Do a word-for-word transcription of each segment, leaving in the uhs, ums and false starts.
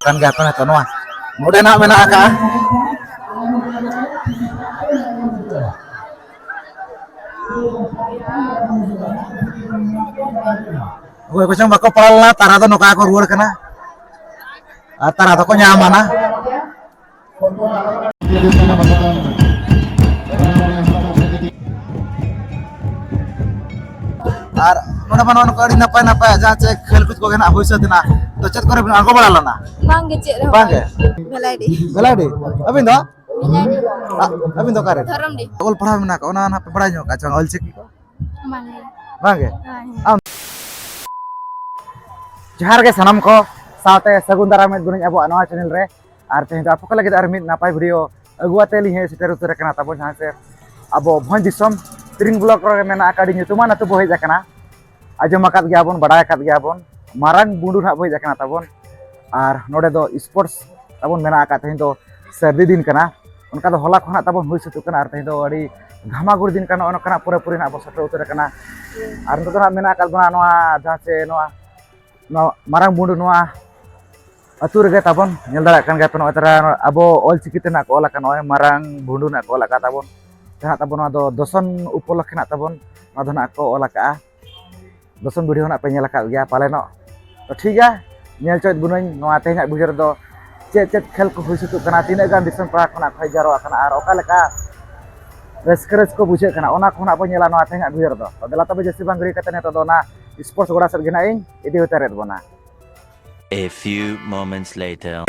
ᱠᱟᱱ ᱜᱮᱭᱟ ᱠᱚ ᱱᱤᱛᱚᱜ ᱱᱚᱣᱟ ᱱᱚᱰᱮ ᱱᱟᱜ ᱢᱮᱱᱟᱜ ᱟᱠᱟᱫᱼᱟ᱾ ᱚᱠᱚᱭ ᱠᱚᱪᱚᱝ ᱵᱟᱠᱚ ᱯᱟᱲᱟᱣ ᱞᱮᱱᱟ, ᱛᱟᱨᱟ ᱫᱚ ᱱᱚᱝᱠᱟ ᱠᱚ ᱨᱩᱣᱟᱹᱲ ᱠᱟᱱᱟ᱾ ᱟᱨ ᱛᱟᱨᱟ ᱫᱚᱠᱚ ᱧᱟᱢᱟ ᱱᱟ᱾ ᱟᱨ ᱱᱚᱰᱮ ᱢᱟ ᱱᱚᱜᱼᱚ ᱱᱚᱝᱠᱟ ᱟᱹᱰᱤ ᱱᱟᱯᱟᱭ ᱱᱟᱯᱟᱭ ᱡᱟᱦᱟᱸ ᱪᱮᱫ ᱠᱷᱮᱞ ᱠᱩᱫ ᱠᱚᱜᱮ ᱱᱟᱜ ᱦᱩᱭ ᱥᱟᱹᱛ ᱮᱱᱟ᱾ ᱛᱚ ᱪᱮᱫ ᱠᱚᱨᱮ ᱵᱤᱱ ᱟᱬᱜᱚ ᱵᱟᱲᱟ ᱞᱮᱱᱟ? ᱵᱟᱝᱜᱮ, ᱪᱮᱫ ᱨᱮᱦᱚᱸ ᱵᱟᱝᱜᱮ? ᱵᱟᱝ᱾ ᱵᱷᱮᱞᱟᱭᱰᱤ᱾ ᱵᱷᱮᱞᱟᱭᱰᱤ? ᱟᱹᱵᱤᱱ ᱫᱚ? ᱵᱷᱮᱞᱟᱭᱰᱤ᱾ ᱟ-, ᱟᱹᱵᱤᱱ ᱫᱚ ᱚᱠᱟᱨᱮ? ᱫᱷᱚᱨᱚᱢᱰᱤ᱾ ᱚᱞ ᱯᱟᱲᱦᱟᱣ ᱢᱮᱱᱟᱜ ᱠᱚ, ᱚᱱᱟ ᱱᱟᱜ ᱯᱮ ᱵᱟᱲᱟᱭ ᱧᱚᱜ ᱠᱟᱜᱼᱟ ᱪᱮ ᱵᱟᱝ ᱚᱞ ᱪᱤᱠᱤ ᱠᱚ? ᱵᱟᱝᱜᱮ᱾ ᱵᱟᱝᱜᱮ? ᱵᱟᱝ᱾ ᱟᱢ? ᱡᱚᱦᱟᱨ ᱜᱮ ᱥᱟᱱᱟᱢ ᱠᱚ, ᱥᱟᱶᱛᱮ ᱥᱟᱹᱜᱩᱱ ᱫᱟᱨᱟᱢ ᱮᱫ ᱵᱚᱱᱟᱹᱧ ᱟᱵᱚᱣᱟᱜ ᱱᱚᱣᱟ channel ᱨᱮ᱾ ᱟᱨ ᱛᱮᱦᱮᱧ ᱫᱚ ᱟᱯᱮ ᱠᱚ ᱞᱟᱹᱜᱤᱫ ᱟᱨ ᱢᱤᱫ ᱱᱟᱯᱟᱭ video ᱟᱹᱜᱩ ᱟᱛᱮ ᱞᱤᱧ ᱦᱮᱡ ᱥᱮᱴᱮᱨ ᱩᱛᱟᱹᱨ ᱟᱠᱟᱱᱟ ᱛᱟᱵᱚᱱ, ᱡᱟᱦᱟᱸ ᱪᱮ ᱟᱵᱚ ᱵᱷᱚᱸᱡᱽ ᱫᱤᱥᱚᱢ ᱛᱤᱨᱤᱝ block ᱨᱮ ᱢᱮᱱᱟᱜ ᱟᱠᱟᱫ ᱟᱹᱰᱤ ᱧᱩᱛᱩᱢᱟᱱ ᱟᱹᱛᱩ ᱵᱚ ᱦᱮᱡ ᱟᱠᱟᱱᱟ᱾ ᱟᱸᱡᱚᱢ ᱟᱠᱟᱫ ᱜᱮᱭᱟ ᱵᱚᱱ, ᱵᱟᱲᱟᱭ ᱟᱠᱟᱫ ᱜᱮᱭᱟ ᱵᱚᱱ, ᱢᱟᱨᱟᱝ ᱵᱩᱸᱰᱩ ᱱᱟᱦᱟᱜ ᱵᱚ ᱦᱮᱡ ᱟᱠᱟᱱᱟ ᱛᱟᱵᱚᱱ᱾ ᱟᱨ ᱱᱚᱰᱮ ᱫᱚ sports ᱛᱟᱵᱚᱱ ᱢᱮᱱᱟᱜ ᱟᱠᱟᱫ, ᱛᱮᱦᱮᱧ ᱫᱚ ᱥᱟᱹᱨᱫᱤ ᱫᱤᱱ ᱠᱟᱱᱟ, ᱚᱱᱠᱟ ᱫᱚ ᱦᱚᱞᱟ ᱠᱷᱚᱱᱟᱜ ᱛᱟᱵᱚᱱ ᱦᱩᱭ ᱥᱟᱹᱛᱚᱜ ᱠᱟᱱᱟ᱾ ᱟᱨ ᱛᱮᱦᱮᱧ ᱫᱚ ᱟᱹᱰᱤ ᱜᱷᱟᱢᱟᱜᱩᱲ ᱫᱤᱱ ᱠᱟᱱᱟ, ᱱᱚᱜᱼᱚ ᱱᱚᱝᱠᱟᱱᱟᱜ ᱯᱩᱨᱟᱹᱯᱩᱨᱤ ᱱᱟᱦᱟᱜ ᱵᱚ ᱥᱮᱴᱮᱨ ᱩᱛᱟᱹᱨ ᱟᱠᱟᱱᱟ᱾ ᱟᱨ ᱱᱤᱛᱚᱜ ᱫᱚ ᱱᱟᱦᱟᱜ ᱢᱮᱱᱟᱜ ᱟᱠᱟᱫ ᱵᱚᱱᱟ ᱱᱚᱣᱟ ᱡᱟᱦᱟᱸ ᱪᱮ ᱱᱚᱣᱟ, ᱱᱚᱣᱟ ᱢᱟᱨᱟᱝ ᱵᱩᱸᱰᱩ ᱱᱚᱣᱟ ᱟᱹᱛᱩ ᱨᱮᱜᱮ ᱛᱟᱵᱚᱱ᱾ ᱧᱮᱞ ᱫᱟᱲᱮᱭᱟᱜ ᱠᱟᱱ ᱜᱮᱭᱟ ᱯᱮ, ᱱᱚᱜᱼᱚᱭ ᱛᱟᱨᱟ ᱟᱵᱚ ᱚᱞ ᱪᱤᱠᱤ ᱛᱮ ᱱᱟᱜ ᱠᱚ ᱚᱞ ᱟᱠᱟᱫ, ᱱᱚᱜᱼᱚᱭ ᱢᱟᱨᱟᱝ ᱵᱩᱸᱰᱩ ᱱᱟᱜ ᱠᱚ ᱚᱞ ᱟᱠᱟᱫ ᱛᱟᱵᱚᱱ᱾ ᱡᱟᱦᱟᱸ ᱛᱟᱵᱚᱱ ᱱᱚᱣᱟ ᱫᱚ ᱫᱚᱥᱚᱱ ᱩᱯᱚᱞᱚᱠᱠᱷᱮ ᱱᱟᱜ ᱛᱟᱵᱚᱱ ᱱᱚᱣᱟ ᱫᱚ ᱱᱟᱜ ᱠᱚ ᱚᱞ ᱟᱠᱟᱫᱼᱟ᱾ ᱫᱚᱥᱚᱱ video ᱱᱟᱜ ᱯᱮ ᱧᱮᱞ ᱟᱠᱟᱫ ᱜᱮᱭᱟ ᱯᱟᱞᱮᱱᱚᱜ᱾ ᱛᱚ ᱴᱷᱤᱠ ᱜᱮᱭᱟ, ᱧᱮᱞ ᱪᱚᱭᱮᱫ ᱵᱚᱱᱟᱹᱧ ᱱᱚᱣᱟ ᱛᱮᱦᱮᱧᱟᱜ video ᱨᱮᱫᱚ ᱪᱮᱫ ᱪᱮᱫ ᱠᱷᱮᱞ ᱠᱚ ᱦᱩᱭ ᱥᱟᱹᱛᱚᱜ ᱠᱟᱱᱟ, ᱛᱤᱱᱟᱹᱜ ᱜᱟᱱ ᱫᱤᱥᱚᱢ ᱯᱟᱲᱟ ᱠᱷᱚᱱᱟᱜ ᱠᱚ ᱦᱮᱡ ᱡᱟᱣᱨᱟᱜ ᱠᱟᱱᱟ ᱟᱨ ᱚᱠᱟ ᱞᱮᱠᱟ ᱨᱟᱹᱥᱠᱟᱹ ᱨᱟᱹᱥᱠᱟᱹ ᱵᱩᱡᱷᱟᱹᱜ ᱠᱟᱱᱟ, ᱚᱱᱟ ᱠᱚ ᱱᱟᱜ ᱵᱚᱱ ᱧᱮᱞᱟ ᱱᱚᱣᱟ ᱛᱮᱦᱮᱧᱟᱜ video ᱨᱮᱫᱚ᱾ ᱛᱚ ᱫᱮᱞᱟ ᱛᱚᱵᱮ ᱡᱟᱹᱥᱛᱤ ᱵᱟᱝ ᱜᱤᱲᱤ ᱠᱟᱛᱮ ᱱᱤᱛᱚᱜ ᱫᱚ ᱚᱱᱟ sports ᱜᱚᱰᱟ ᱥᱮᱫ ᱜᱮ ᱱᱟᱜ ᱤᱧ ᱤᱫᱤ ᱩᱛᱟᱹᱨᱮᱫ ᱵᱚᱱᱟ᱾ A few moments later.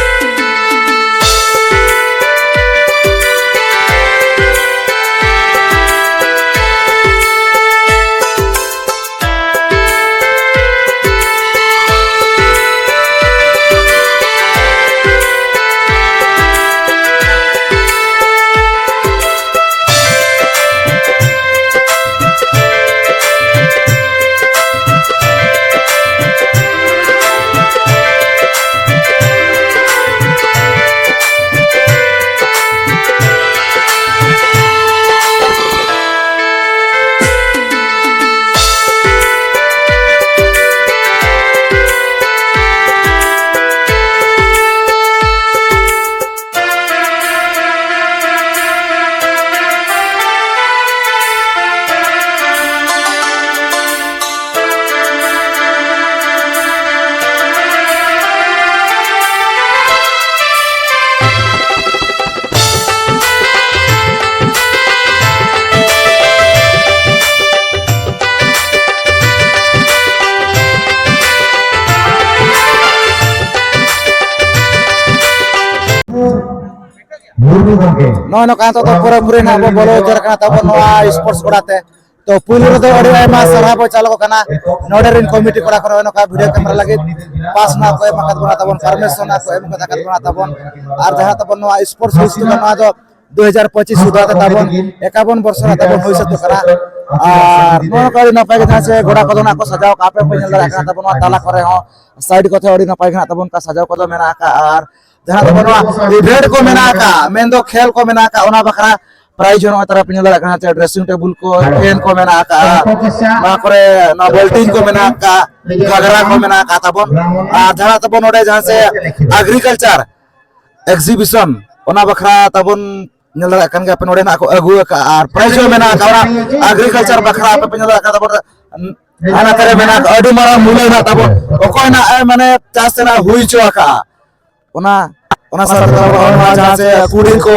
ᱱᱚᱜᱼᱚᱭ ᱱᱚᱝᱠᱟ ᱱᱤᱛᱚᱜ ᱫᱚ ᱯᱩᱨᱟᱹᱯᱩᱨᱤ ᱱᱟᱜ ᱵᱚ ᱵᱚᱞᱚ ᱩᱛᱟᱹᱨ ᱠᱟᱱᱟ ᱛᱟᱵᱚᱱ ᱱᱚᱣᱟ sports ᱜᱚᱰᱟ ᱛᱮ᱾ ᱛᱚ ᱯᱩᱭᱞᱩ ᱨᱮᱫᱚ ᱟᱹᱰᱤ ᱟᱭᱢᱟ ᱥᱟᱨᱦᱟᱣ ᱵᱚ ᱪᱟᱞ ᱟᱠᱚ ᱠᱟᱱᱟ ᱱᱚᱰᱮ ᱨᱮᱱ committee ᱠᱚᱲᱟ ᱠᱚ ᱱᱚᱜᱼᱚᱭ ᱱᱚᱝᱠᱟ video camera ᱞᱟᱹᱜᱤᱫ pass ᱱᱟᱜ ᱠᱚ ᱮᱢ ᱟᱠᱟᱫ ᱵᱚᱱᱟ ᱛᱟᱵᱚᱱ, permission ᱱᱟᱜ ᱠᱚ ᱮᱢ ᱟᱠᱟᱫ ᱵᱚᱱᱟ ᱛᱟᱵᱚᱱ᱾ ᱟᱨ ᱡᱟᱦᱟᱸ ᱛᱟᱵᱚᱱ ᱱᱚᱣᱟ sports ᱦᱩᱭᱩᱜ ᱠᱟᱱᱟ ᱱᱚᱣᱟ ᱫᱚ ᱫᱩ ᱦᱟᱡᱟᱨ ᱯᱚᱸᱪᱤᱥ ᱥᱩᱫᱷᱟ ᱛᱮ ᱛᱟᱵᱚᱱ ᱮᱠᱟᱵᱚᱱ ᱵᱚᱨᱥᱚ ᱨᱮ ᱛᱟᱵᱚᱱ ᱦᱩᱭ ᱥᱟᱹᱛᱚᱜ ᱠᱟᱱᱟ᱾ ᱟᱨ ᱱᱚᱜᱼᱚ ᱱᱚᱝᱠᱟ ᱟᱹᱰᱤ ᱱᱟᱯᱟᱭ ᱜᱮ ᱡᱟᱦᱟᱸ ᱥᱮ ᱜᱚᱰᱟ ᱠᱚᱫᱚ ᱱᱟᱜ ᱠᱚ ᱥᱟᱡᱟᱣ ᱠᱟᱜᱼᱟ, ᱟᱯᱮ ᱯᱮ ᱧᱮᱞ ᱫᱟᱲᱮᱭᱟᱜ ᱠᱟᱱᱟ ᱛᱟᱵᱚᱱ ᱱᱚᱣᱟ ᱛᱟᱞᱟ ᱠᱚᱨᱮ ᱦᱚᱸ side ᱠᱚᱛᱮ ᱟᱹᱰᱤ ᱱᱟᱯᱟᱭ ᱜᱮ ᱱᱟᱜ ᱛᱟᱵᱚᱱ ᱚᱱᱠᱟ ᱥᱟᱡᱟᱣ ᱠᱚᱫᱚ ᱢᱮᱱᱟᱜ ᱟᱠᱟᱫᱼᱟ᱾ ᱟᱨ ᱡᱟᱦᱟᱸ ᱛᱟᱵᱚᱱ ᱱᱚᱣᱟ event ᱠᱚ ᱢᱮᱱᱟᱜ ᱟᱠᱟᱫᱼᱟ, ᱢᱮᱱᱫᱚ ᱠᱷᱮᱞ ᱠᱚ ᱢᱮᱱᱟᱜ ᱟᱠᱟᱫᱼᱟ, ᱚᱱᱟ ᱵᱟᱠᱷᱨᱟ prize ᱦᱚᱸ ᱱᱚᱜᱼᱚᱭ ᱛᱟᱨᱟ ᱯᱮ ᱧᱮᱞ ᱫᱟᱲᱮᱭᱟᱜ ᱠᱟᱱᱟ ᱪᱮ dressing table ᱠᱚ, fan ᱠᱚ ᱢᱮᱱᱟᱜ ᱟᱠᱟᱫᱼᱟ, ᱱᱚᱣᱟ ᱠᱚᱨᱮ ᱱᱚᱣᱟ ᱵᱟᱹᱞᱴᱤᱱ ᱠᱚ ᱢᱮᱱᱟᱜ ᱟᱠᱟᱫᱼᱟ, ᱜᱷᱟᱜᱽᱨᱟ ᱠᱚ ᱢᱮᱱᱟᱜ ᱟᱠᱟᱫ ᱛᱟᱵᱚᱱ᱾ ᱟᱨ ᱡᱟᱦᱟᱸ ᱛᱟᱵᱚᱱ ᱱᱚᱰᱮ ᱡᱟᱦᱟᱸ ᱥᱮ agriculture exhibition, ᱚᱱᱟ ᱵᱟᱠᱷᱨᱟ ᱛᱟᱵᱚᱱ ᱧᱮᱞ ᱫᱟᱲᱮᱭᱟᱜ ᱠᱟᱱ ᱜᱮᱭᱟ ᱯᱮ, ᱱᱚᱰᱮ ᱱᱟᱜ ᱠᱚ ᱟᱹᱜᱩ ᱟᱠᱟᱫᱼᱟ ᱟᱨ prize ᱦᱚᱸ ᱢᱮᱱᱟᱜ ᱟᱠᱟᱫᱼᱟ᱾ ᱚᱱᱟ agriculture ᱵᱟᱠᱷᱨᱟ ᱟᱯᱮ ᱯᱮ ᱧᱮᱞ ᱫᱟᱲᱮᱭᱟᱜ ᱠᱟᱱᱟ ᱛᱟᱵᱚᱱ ᱦᱟᱱᱟ ᱛᱟᱨᱮ ᱢᱮᱱᱟᱜ ᱟᱠᱟᱫᱼᱟ, ᱟᱹᱰᱤ ᱢᱟᱨᱟᱝ ᱢᱩᱞᱟᱹ ᱢᱮᱱᱟᱜ ᱛᱟᱵᱚᱱ, ᱚᱠᱚᱭ ᱱᱟᱜ ᱮ ᱢᱟᱱᱮ ᱪᱟᱥ ᱨᱮᱱᱟᱜ ᱦᱩᱭ ᱦᱚᱪᱚ ᱟᱠᱟᱫᱼᱟ᱾ ᱚᱱᱟ ᱚᱱᱟ ᱥᱟᱶᱛᱮ ᱛᱟᱵᱚᱱ ᱱᱚᱜᱼᱚ ᱱᱚᱣᱟ ᱡᱟᱦᱟᱸ ᱥᱮ ᱠᱩᱲᱤ ᱠᱚ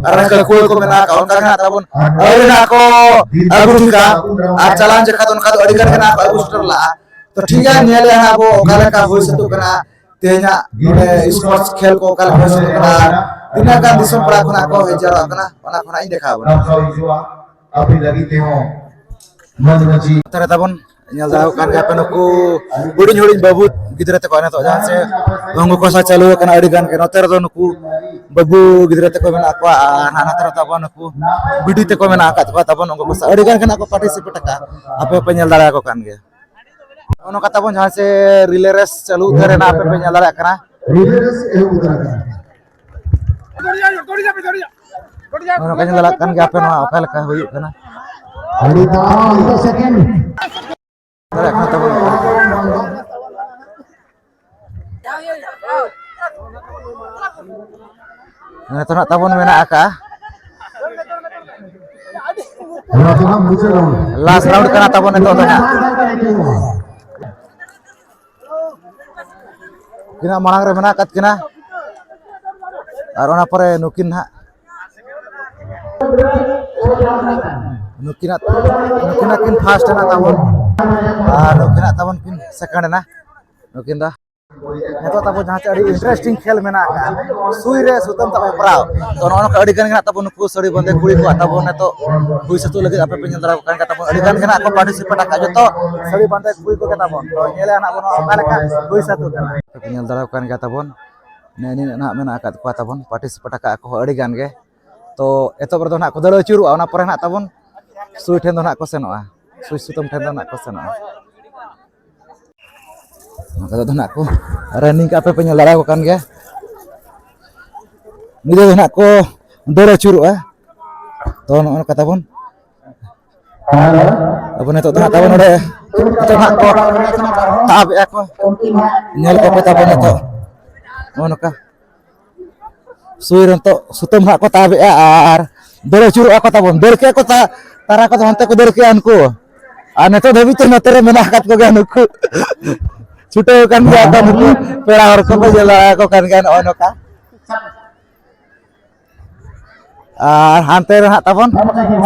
ᱟᱨ ᱠᱟᱹᱠᱩᱣᱟᱹ ᱠᱚ ᱢᱮᱱᱟᱜ ᱟᱠᱟᱫ, ᱚᱱᱠᱟ ᱜᱮ ᱱᱟᱜ ᱛᱟᱵᱚᱱ ᱟᱹᱣᱨᱤ ᱱᱟᱜ ᱠᱚ ᱟᱹᱜᱩ ᱴᱷᱤᱠᱟ᱾ ᱟᱨ ᱪᱟᱞᱟᱣ ᱡᱚᱠᱷᱟ ᱫᱚ ᱚᱱᱠᱟ ᱫᱚ ᱟᱹᱰᱤ ᱜᱟᱱ ᱜᱮ ᱱᱟᱜ ᱠᱚ ᱟᱹᱜᱩ ᱥᱮᱴᱮᱨ ᱞᱟᱜᱼᱟ᱾ ᱛᱚ ᱴᱷᱤᱠ ᱜᱮᱭᱟ, ᱧᱮᱞᱮᱜᱼᱟ ᱱᱟᱜ ᱟᱵᱚ ᱚᱠᱟ ᱞᱮᱠᱟ ᱦᱩᱭ ᱥᱟᱹᱛᱚᱜ ᱠᱟᱱᱟ ᱛᱮᱦᱮᱧᱟᱜ ᱱᱚᱰᱮ sports ᱠᱷᱮᱞ ᱠᱚ ᱚᱠᱟ ᱞᱮᱠᱟ ᱦᱩᱭ ᱥᱟᱹᱛᱚᱜ ᱠᱟᱱᱟ, ᱛᱤᱱᱟᱹᱜ ᱜᱟᱱ ᱫᱤᱥᱚᱢ ᱯᱟᱲᱟ ᱠᱷᱚᱱᱟᱜ ᱠᱚ ᱦᱮᱡ ᱡᱟᱣᱨᱟᱜ ᱠᱟᱱᱟ, ᱚᱱᱟ ᱠᱷᱚᱱᱟᱜ ᱤᱧ ᱫᱮᱠᱷᱟᱣ ᱟᱵᱚᱱᱟ᱾ ᱟᱯᱮ ᱞᱟᱹᱜᱤᱫ ᱛᱮᱦᱚᱸ ᱢᱟᱹᱡᱷᱤ ᱢᱟᱹᱡᱷᱤ ᱱᱚᱛᱮ ᱨᱮ ᱛᱟᱵᱚᱱ ᱧᱮᱞ ᱫᱟᱲᱮᱭᱟᱜ ᱠᱟᱱ ᱜᱮᱭᱟ ᱯᱮ, ᱱᱩᱠᱩ ᱦᱩᱰᱤᱧ ᱦᱩᱰᱤᱧ ᱵᱟᱹᱵᱩ ᱜᱤᱫᱽᱨᱟᱹ ᱛᱟᱠᱚ ᱱᱤᱛᱚᱜ ᱡᱟᱦᱟᱸ ᱥᱮ ᱩᱱᱠᱩ ᱠᱚ ᱥᱟᱶ ᱪᱟᱹᱞᱩ ᱟᱠᱟᱱᱟ ᱟᱹᱰᱤ ᱜᱟᱱ ᱜᱮ᱾ ᱱᱚᱛᱮ ᱨᱮᱫᱚ ᱱᱩᱠᱩ ᱵᱟᱹᱵᱩ ᱜᱤᱫᱽᱨᱟᱹ ᱛᱟᱠᱚ ᱢᱮᱱᱟᱜ ᱠᱚᱣᱟ, ᱟᱨ ᱱᱟᱜ ᱱᱚᱛᱮ ᱨᱮ ᱛᱟᱵᱚᱱ ᱱᱩᱠᱩ ᱵᱤᱴᱤ ᱛᱟᱠᱚ ᱢᱮᱱᱟᱜ ᱟᱠᱟᱫ ᱠᱚᱣᱟ ᱛᱟᱵᱚᱱ, ᱩᱱᱠᱩ ᱠᱚ ᱥᱟᱶ ᱟᱹᱰᱤ ᱜᱟᱱ ᱜᱮ ᱱᱟᱜ ᱠᱚ participate ᱟᱠᱟᱫᱼᱟ᱾ ᱟᱯᱮ ᱯᱮ ᱧᱮᱞ ᱫᱟᱲᱮᱭᱟᱠᱚ ᱠᱟᱱ ᱜᱮᱭᱟ᱾ ᱱᱚᱜᱼᱚ ᱱᱚᱝᱠᱟ ᱛᱟᱵᱚᱱ ᱡᱟᱦᱟᱸ ᱥᱮ relay race ᱪᱟᱹᱞᱩ ᱩᱛᱟᱹᱨ ᱮᱱᱟ, ᱟᱯᱮ ᱯᱮ ᱧᱮᱞ ᱫᱟᱲᱮᱭᱟᱜ ᱠᱟᱱᱟ᱾ ᱱᱚᱜᱼᱚ ᱱᱚᱝᱠᱟ ᱧᱮᱞ ᱫᱟᱲᱮᱭᱟᱜ ᱠᱟᱱ ᱜᱮᱭᱟ ᱟᱯᱮ ᱱᱚᱣᱟ ᱚᱠᱟ ᱞᱮᱠᱟ ᱦᱩᱭᱩᱜ ᱠᱟᱱᱟ᱾ ᱟᱹᱰᱤ ᱫᱟᱢᱟᱱ ᱫᱚ second᱾ ᱫᱟᱲᱮᱭᱟᱜ ᱠᱟᱱᱟ ᱛᱟᱵᱚᱱ᱾ ᱱᱤᱛᱚᱜ ᱱᱟᱜ ᱛᱟᱵᱚᱱ ᱢᱮᱱᱟᱜ ᱟᱠᱟᱜᱼᱟ᱾ ᱱᱚᱣᱟ ᱫᱚ ᱦᱟᱸᱜ ᱢᱩᱪᱟᱹᱫ round᱾ Last round ᱠᱟᱱᱟ ᱛᱟᱵᱚᱱ ᱱᱤᱛᱚᱜ ᱫᱚ ᱦᱟᱸᱜ᱾ ᱩᱱᱠᱤᱱᱟᱜ ᱢᱟᱲᱟᱝ ᱨᱮ ᱢᱮᱱᱟᱜ ᱟᱠᱟᱫ ᱠᱤᱱᱟ᱾ ᱟᱨ ᱚᱱᱟ ᱯᱚᱨᱮ ᱱᱩᱠᱤᱱ ᱦᱟᱸᱜ᱾ ᱱᱩᱠᱤᱱᱟᱜ, ᱱᱩᱠᱤᱱᱟᱜ ᱠᱤᱱ first ᱮᱱᱟ ᱛᱟᱵᱚᱱ᱾ ᱟᱨ ᱱᱩᱠᱤᱱᱟᱜ ᱛᱟᱵᱚᱱ ᱠᱤᱱ second ᱮᱱᱟ᱾ ᱱᱩᱠᱤᱱ ᱫᱚ ᱱᱤᱛᱚᱜ ᱛᱟᱵᱚ ᱡᱟᱦᱟᱸ ᱪᱮ ᱟᱹᱰᱤ interesting ᱠᱷᱮᱞ ᱢᱮᱱᱟᱜ ᱟᱠᱟᱫ, ᱥᱩᱭ ᱨᱮ ᱥᱩᱛᱟᱹᱢ ᱛᱟᱵ ᱦᱮᱯᱨᱟᱣ᱾ ᱛᱚ, ᱱᱚᱜᱼᱚ ᱱᱚᱝᱠᱟ ᱟᱹᱰᱤ ᱜᱟᱱ ᱜᱮ ᱱᱟᱜ ᱛᱟᱵᱚ ᱱᱩᱠᱩ ᱥᱟᱹᱲᱤ ᱵᱟᱸᱫᱮ ᱠᱩᱲᱤ ᱠᱚᱣᱟᱜ ᱛᱟᱵᱚ ᱱᱤᱛᱚᱜ ᱦᱩᱭ ᱥᱟᱹᱛᱩᱜ ᱞᱟᱹᱜᱤᱫ ᱟᱯᱮ ᱯᱮ ᱧᱮᱞ ᱫᱟᱲᱮᱭᱟᱠᱚ ᱠᱟᱱ ᱜᱮᱭᱟ ᱛᱟᱵᱚᱱ᱾ ᱟᱹᱰᱤ ᱜᱟᱱ ᱜᱮ ᱱᱟᱜ ᱠᱚ participate ᱟᱠᱟᱫ, ᱡᱚᱛᱚ ᱥᱟᱹᱲᱤ ᱵᱟᱸᱫᱮ ᱠᱩᱲᱤ ᱠᱚᱜᱮ ᱛᱟᱵᱚᱱ᱾ ᱛᱚ, ᱧᱮᱞᱮ ᱱᱟᱜ ᱵᱚᱱ ᱚᱠᱟ ᱞᱮᱠᱟ ᱦᱩᱭ ᱥᱟᱹᱛᱩᱜ ᱠᱟᱱᱟ᱾ ᱯᱮ ᱧᱮᱞ ᱫᱟᱲᱮᱭᱟᱠᱚ ᱠᱟᱱ ᱜᱮᱭᱟ ᱛᱟᱵᱚᱱ, ᱱᱮᱜᱼᱮ ᱱᱤᱱᱟᱹᱜ ᱱᱟᱜ ᱢᱮᱱᱟᱜ ᱟᱠᱟᱫ ᱠᱚᱣᱟ ᱛᱟᱵᱚᱱ, participate ᱟᱠᱟᱫ ᱠᱚ ᱟᱹᱰᱤ ᱜᱟᱱ ᱜᱮ᱾ ᱛᱚ, ᱮᱛᱚᱦᱚᱵ ᱨᱮᱫᱚ ᱱᱟᱜ ᱠᱚ ᱫᱟᱹᱲ ᱟᱹᱪᱩᱨᱚᱜᱼᱟ, ᱚᱱᱟ ᱯᱚᱨᱮ ᱱᱟᱜ ᱛᱟᱵᱚᱱ ᱥᱩᱭ ᱴᱷᱮᱱ ᱫᱚ ᱱᱟᱜ ᱠᱚ ᱥᱮᱱᱚᱜᱼᱟ, ᱥᱩᱭ ᱥᱩᱛᱟᱹᱢ ᱴᱷᱮᱱ ᱫᱚ ᱱᱟᱜ ᱠᱚ ᱥᱮᱱᱚᱜᱼᱟ᱾ ᱱᱚᱝᱠᱟ ᱫᱚ ᱱᱟᱜ ᱠᱚ running ᱠᱟᱜ ᱯᱮ, ᱯᱮ ᱧᱮᱞ ᱫᱟᱲᱮᱭᱟᱠᱚ ᱠᱟᱱ ᱜᱮᱭᱟ᱾ ᱱᱤᱛᱚᱜ ᱫᱚ ᱱᱟᱜ ᱠᱚ ᱫᱟᱹᱲ ᱟᱹᱪᱩᱨᱚᱜᱼᱟ᱾ ᱛᱚ, ᱱᱚᱜᱼᱚ ᱱᱚᱝᱠᱟ ᱛᱟᱵᱚᱱ᱾ ᱟᱵᱚ ᱱᱤᱛᱚᱜ ᱫᱚ ᱱᱟᱜ ᱛᱟᱵᱚᱱ ᱱᱚᱰᱮ, ᱱᱤᱛᱚᱜ ᱱᱟᱜ ᱠᱚ ᱛᱟᱵᱮᱜᱼᱟ ᱠᱚ᱾ ᱧᱮᱞ ᱠᱚᱯᱮ ᱛᱟᱵᱚᱱ ᱱᱤᱛᱚᱜ᱾ ᱱᱚᱜᱼᱚ ᱱᱚᱝᱠᱟ᱾ ᱥᱩᱭ ᱨᱮ ᱱᱤᱛᱚᱜ ᱥᱩᱛᱟᱹᱢ ᱦᱟᱸᱜ ᱠᱚ ᱛᱟᱵᱮᱜᱼᱟ ᱟᱨ ᱫᱟᱹᱲ ᱟᱹᱪᱩᱨᱚᱜᱼᱟ ᱠᱚ ᱛᱟᱵᱚᱱ᱾ ᱫᱟᱹᱲ ᱠᱮᱜᱼᱟ ᱠᱚ ᱛᱟ-, ᱛᱟᱨᱟ ᱠᱚᱫᱚ ᱦᱟᱱᱛᱮ ᱠᱚ ᱫᱟᱹᱲ ᱠᱮᱜᱼᱟ ᱩᱱᱠᱩ᱾ ᱟᱨ ᱱᱤᱛᱚᱜ ᱫᱷᱟᱹᱵᱤᱡ ᱛᱮ ᱱᱚᱛᱮ ᱨᱮ ᱢᱮᱱᱟᱜ ᱟᱠᱟᱫ ᱠᱚᱜᱮᱭᱟ ᱱᱩᱠᱩ᱾ ᱪᱷᱩᱴᱟᱹᱣ ᱟᱠᱟᱱ ᱜᱮᱭᱟ ᱠᱚ ᱱᱩᱠᱩ ᱯᱮᱲᱟ ᱦᱚᱲ ᱠᱚᱠᱚ ᱧᱮᱞ ᱫᱟᱲᱮᱭᱟᱠᱚ ᱠᱟᱱ ᱜᱮᱭᱟ ᱱᱚᱜᱼᱚᱭ ᱱᱚᱝᱠᱟ᱾ ᱟᱨ ᱦᱟᱱᱛᱮ ᱨᱮ ᱦᱟᱸᱜ ᱛᱟᱵᱚᱱ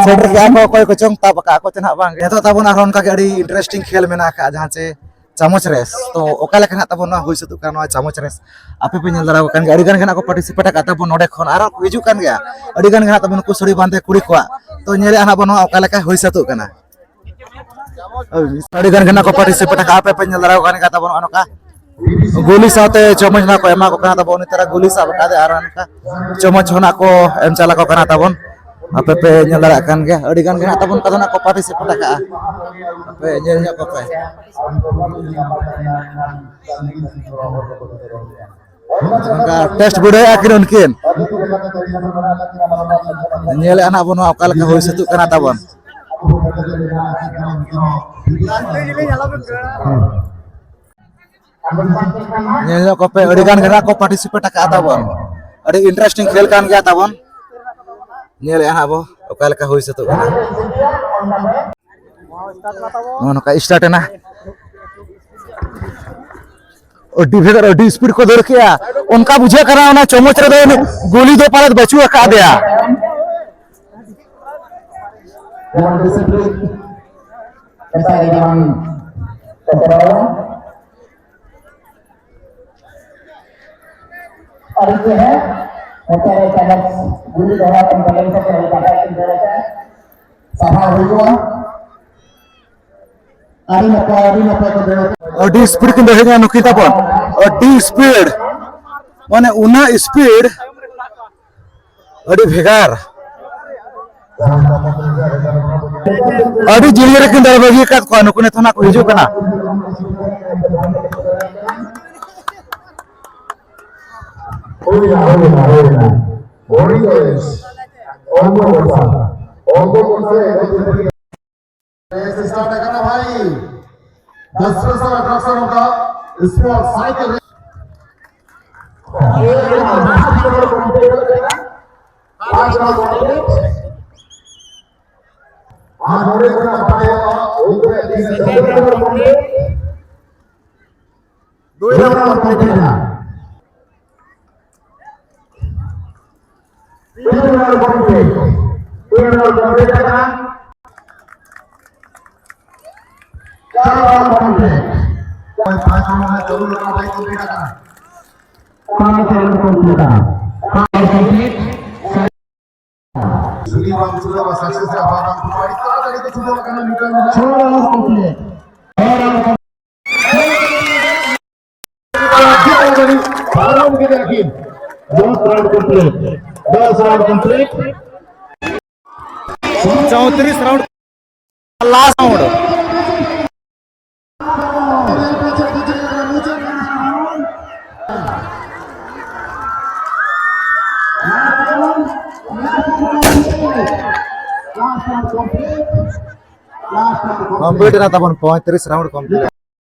ᱥᱮᱴᱮᱨ ᱠᱮᱜᱼᱟ ᱠᱚ, ᱚᱠᱚᱭ ᱠᱚᱪᱚᱝ ᱛᱟᱵ ᱟᱠᱟᱫ ᱠᱚ ᱪᱚ ᱱᱟᱦᱟᱜ ᱵᱟᱝ᱾ ᱱᱤᱛᱚᱜ ᱛᱟᱵᱚᱱ ᱟᱨᱦᱚᱸ ᱚᱱᱠᱟ ᱜᱮ ᱟᱹᱰᱤ interesting ᱠᱷᱮᱞ ᱢᱮᱱᱟᱜ ᱟᱠᱟᱫᱼᱟ, ᱡᱟᱦᱟᱸ ᱪᱮ ᱪᱟᱢᱚᱪ race᱾ ᱛᱚ, ᱚᱠᱟ ᱞᱮᱠᱟ ᱱᱟᱦᱟᱜ ᱛᱟᱵᱚᱱ ᱱᱚᱣᱟ ᱦᱩᱭ ᱥᱟᱹᱛᱚᱜ ᱠᱟᱱᱟ ᱱᱚᱣᱟ ᱪᱟᱢᱚᱪ race? ᱟᱯᱮ ᱯᱮ ᱧᱮᱞ ᱫᱟᱲᱮᱭᱟᱠᱚ ᱠᱟᱱ ᱜᱮᱭᱟ, ᱟᱹᱰᱤ ᱜᱟᱱ ᱜᱮ ᱱᱟᱦᱟᱜ ᱠᱚ participate ᱟᱠᱟᱫ ᱛᱟᱵᱚᱱ ᱱᱚᱰᱮ ᱠᱷᱚᱱ, ᱟᱨᱦᱚᱸ ᱠᱚ ᱦᱤᱡᱩᱜ ᱠᱟᱱ ᱜᱮᱭᱟ᱾ ᱟᱹᱰᱤ ᱜᱟᱱ ᱜᱮ ᱱᱟᱦᱟᱜ ᱛᱟᱵᱚᱱ ᱱᱩᱠᱩ ᱥᱟᱹᱲᱤ ᱵᱟᱸᱫᱮ ᱠᱩᱲᱤ ᱠᱚᱣᱟᱜ᱾ ᱛᱚ, ᱧᱮᱞᱮᱫᱼᱟ ᱱᱟᱦᱟᱜ ᱵᱚᱱ ᱱᱚᱣᱟ ᱚᱠᱟ ᱞᱮᱠᱟ ᱦᱩᱭ ᱥᱟᱹᱛᱚᱜ ᱠᱟᱱᱟ᱾ ᱟᱹᱰᱤ ᱜᱟᱱ ᱜᱮ ᱱᱟᱦᱟᱜ ᱠᱚ participate ᱟᱠᱟᱫᱼᱟ, ᱟᱯᱮ ᱯᱮ ᱧᱮᱞ ᱫᱟᱲᱮᱭᱟᱠᱚ ᱠᱟᱱ ᱜᱮᱭᱟ ᱛᱟᱵᱚᱱ ᱱᱚᱜᱼᱚ ᱱᱚᱝᱠᱟ᱾ ᱜᱩᱞᱤ ᱥᱟᱶᱛᱮ ᱪᱚᱢᱚᱪ ᱱᱟᱜ ᱠᱚ ᱮᱢᱟ ᱠᱚ ᱠᱟᱱᱟ ᱛᱟᱵᱚᱱ, ᱩᱱᱤ ᱛᱟᱨᱟ ᱜᱩᱞᱤ ᱥᱟᱵ ᱟᱠᱟᱫᱮ ᱟᱨ ᱚᱱᱠᱟ ᱪᱚᱢᱚᱪ ᱦᱚᱸ ᱱᱟᱜ ᱠᱚ ᱮᱢ ᱪᱟᱞ ᱟᱠᱚ ᱠᱟᱱᱟ ᱛᱟᱵᱚᱱ᱾ ᱟᱯᱮ ᱯᱮ ᱧᱮᱞ ᱫᱟᱲᱮᱭᱟᱜ ᱠᱟᱱ ᱜᱮᱭᱟ, ᱟᱹᱰᱤ ᱜᱟᱱ ᱜᱮ ᱱᱟᱜ ᱛᱟᱵᱚᱱ ᱚᱱᱠᱟ ᱫᱚ ᱱᱟᱜ ᱠᱚ participate ᱟᱠᱟᱜᱼᱟ᱾ ᱟᱯᱮ ᱧᱮᱞ ᱧᱚᱜ ᱠᱚᱯᱮ᱾ ᱚᱱᱠᱟ test ᱵᱤᱰᱟᱹᱣᱮᱫᱼᱟ ᱠᱤᱱ ᱩᱱᱠᱤᱱ᱾ ᱧᱮᱞᱮᱫᱼᱟ ᱱᱟᱜ ᱵᱚᱱ ᱱᱚᱣᱟ ᱚᱠᱟ ᱞᱮᱠᱟ ᱦᱩᱭ ᱥᱟᱹᱛᱩᱜ ᱠᱟᱱᱟ ᱛᱟᱵᱚᱱ᱾ ᱧᱮᱞ ᱧᱚᱜ ᱠᱚᱯᱮ, ᱟᱹᱰᱤ ᱜᱟᱱ ᱜᱮ ᱱᱟᱜ ᱠᱚ participate ᱟᱠᱟᱫᱼᱟ ᱛᱟᱵᱚᱱ᱾ ᱟᱹᱰᱤ interesting ᱠᱷᱮᱞ ᱠᱟᱱ ᱜᱮᱭᱟ ᱛᱟᱵᱚᱱ᱾ ᱧᱮᱞᱮᱫᱼᱟ ᱱᱟᱜ ᱵᱚ ᱚᱠᱟ ᱞᱮᱠᱟ ᱦᱩᱭ ᱥᱟᱹᱛᱚᱜ ᱠᱟᱱᱟ᱾ ᱱᱚᱜᱼᱚ ᱱᱚᱝᱠᱟ start ᱮᱱᱟ᱾ ᱟᱹᱰᱤ ᱵᱷᱮᱜᱟᱨ, ᱟᱹᱰᱤ speed ᱠᱚ ᱫᱟᱹᱲ ᱠᱮᱜᱼᱟ᱾ ᱚᱱᱠᱟ ᱵᱩᱡᱷᱟᱹᱜ ᱠᱟᱱᱟ ᱚᱱᱟ ᱪᱚᱢᱚᱪ ᱨᱮᱫᱚ ᱩᱱᱤ ᱜᱩᱞᱤ ᱫᱚ ᱯᱟᱞᱮᱫ ᱵᱟᱹᱪᱩᱜ ᱟᱠᱟᱫᱮᱭᱟ᱾ ᱡᱮᱢᱚᱱ discipline, ᱢᱮᱛᱟᱭ ᱡᱮᱢᱚᱱ ᱠᱚ ᱠᱚᱨᱟᱣᱟ᱾ ᱟᱹᱰᱤ ᱪᱮᱦᱨᱟ᱾ ᱱᱚᱛᱮ ᱨᱮ ᱪᱟᱱᱟᱪ ᱜᱩᱨᱤᱡ ᱫᱚᱦᱲᱟ ᱠᱷᱚᱱ ᱵᱟᱞᱮ ᱢᱮᱥᱟ ᱠᱚ ᱵᱟᱰᱟᱭ ᱠᱤᱱ ᱫᱚᱦᱚ ᱠᱟᱜᱼᱟ᱾ ᱥᱟᱯᱷᱟ ᱦᱩᱭᱩᱜᱼᱟ᱾ ᱟᱹᱰᱤ ᱱᱟᱯᱟᱭ, ᱟᱹᱰᱤ ᱱᱟᱯᱟᱭ ᱠᱚ ᱫᱟᱹᱲᱟ᱾ ᱟᱹᱰᱤ ᱥᱯᱤᱰ ᱠᱤᱱ ᱫᱟᱹᱲ ᱦᱮᱡ ᱮᱱᱟ ᱱᱩᱠᱤᱱ ᱛᱟᱵᱚᱱ, ᱟᱹᱰᱤ ᱥᱯᱤᱰ, ᱢᱟᱱᱮ ᱩᱱᱟᱹᱜ ᱥᱯᱤᱰ, ᱟᱹᱰᱤ ᱵᱷᱮᱜᱟᱨ᱾ ᱟᱹᱰᱤ ᱡᱤᱞᱤᱧ ᱨᱮᱠᱤᱱ ᱫᱟᱹᱲ ᱵᱟᱹᱜᱤ ᱟᱠᱟᱫ ᱠᱚᱣᱟ, ᱱᱩᱠᱩ ᱱᱤᱛᱚᱜ ᱱᱟᱜ ᱠᱚ ᱦᱤᱡᱩᱜ ᱠᱟᱱᱟ᱾ ᱦᱩᱭᱱᱟ, ᱦᱩᱭᱱᱟ, ᱦᱩᱭᱱᱟ᱾ ᱦᱩᱭᱱᱟ᱾ ᱚᱞᱯᱚ ᱠᱚᱛᱷᱟ, ᱚᱞᱯᱚ ᱠᱚᱛᱷᱟ᱾ ᱥᱴᱟᱨᱴ ᱟᱠᱟᱱᱟ ᱵᱷᱟᱭ᱾ ᱫᱚᱥ ᱯᱮᱥᱟᱞ ᱟᱴᱨᱟᱠᱥᱚᱱ ᱚᱱᱠᱟ ᱥᱯᱳᱨᱴ ᱥᱟᱭᱠᱮᱞ ᱨᱮ᱾ ᱟᱨ ᱱᱚᱰᱮ ᱠᱷᱚᱱᱟᱜ ᱵᱟᱰᱟᱭᱚᱜᱼᱟ, ᱩᱱᱠᱩ ᱨᱮᱱ ᱛᱤᱱᱟᱹᱜ ᱰᱚᱵᱚᱞ ᱰᱚᱵᱚᱞ ᱠᱚᱢᱯᱞᱤᱴ᱾ ᱫᱩᱭ ᱨᱟᱣᱩᱱᱰ ᱠᱚᱢᱯᱞᱤᱴ ᱮᱱᱟ᱾ ᱛᱤᱱ ᱨᱟᱣᱩᱱᱰ ᱠᱚᱢᱯᱞᱤᱴ? ᱛᱤᱱ ᱨᱟᱣᱩᱱᱰ ᱠᱚᱢᱯᱞᱤᱴ ᱟᱠᱟᱱᱟ? ᱪᱟᱨ ᱨᱟᱣᱩᱱᱰ ᱠᱚᱢᱯᱞᱤᱴ᱾ ᱯᱟᱸᱪ ᱨᱟᱣᱩᱱᱰ ᱨᱮ ᱪᱟᱹᱞᱩ ᱞᱮᱱᱟ, ᱵᱷᱟᱭ, ᱠᱚᱢᱯᱞᱤᱴ ᱟᱠᱟᱱᱟ᱾ ᱯᱟᱸᱪ ᱨᱟᱣᱩᱱᱰ ᱠᱚᱢᱯᱞᱤᱴ ᱟᱠᱟᱱᱟ᱾ ᱯᱟᱸᱪ ᱨᱟᱣᱩᱱᱰ ᱠᱚᱢᱯᱞᱤᱴ᱾ ᱡᱩᱫᱤ ᱵᱟᱢ ᱪᱷᱩᱴᱟᱹᱣᱟ, ᱥᱟᱠᱥᱮᱥ ᱨᱮ ᱟᱵᱟᱨ ᱵᱟᱢ ᱪᱷᱩᱴᱟᱹᱣᱟ, ᱟᱹᱰᱤ ᱛᱟᱲᱟᱛᱟᱲᱤ ᱠᱚ ᱪᱷᱩᱴᱟᱹᱣ ᱟᱠᱟᱱᱟ, ᱢᱤᱫᱴᱟᱝ ᱢᱮᱱᱟᱜᱼᱟ᱾ ᱪᱷᱚ ᱨᱟᱣᱩᱱᱰ ᱠᱚᱢᱯᱞᱤᱴ᱾ ᱪᱷᱚ ᱨᱟᱣᱩᱱᱰ ᱠᱚᱢᱯᱞᱤᱴ᱾ ᱯᱟᱨᱚᱢ ᱠᱮᱫᱟ ᱠᱤᱱ᱾ ᱫᱚᱥ ᱨᱟᱣᱩᱱᱰ ᱠᱚᱢᱯᱞᱤᱴ᱾ ᱫᱚᱥ ᱨᱟᱣᱩᱱᱰ ᱠᱚᱢᱯᱞᱤᱴ᱾ ᱪᱳᱭᱛᱨᱤᱥ ᱨᱟᱣᱩᱱᱰ᱾ Last round. ᱠᱚᱢᱯᱞᱤᱴ ᱮᱱᱟ ᱛᱟᱵᱚᱱ, ᱯᱚᱸᱭᱛᱨᱤᱥ ᱨᱟᱣᱩᱱᱰ ᱠᱚᱢᱯᱞᱤᱴ᱾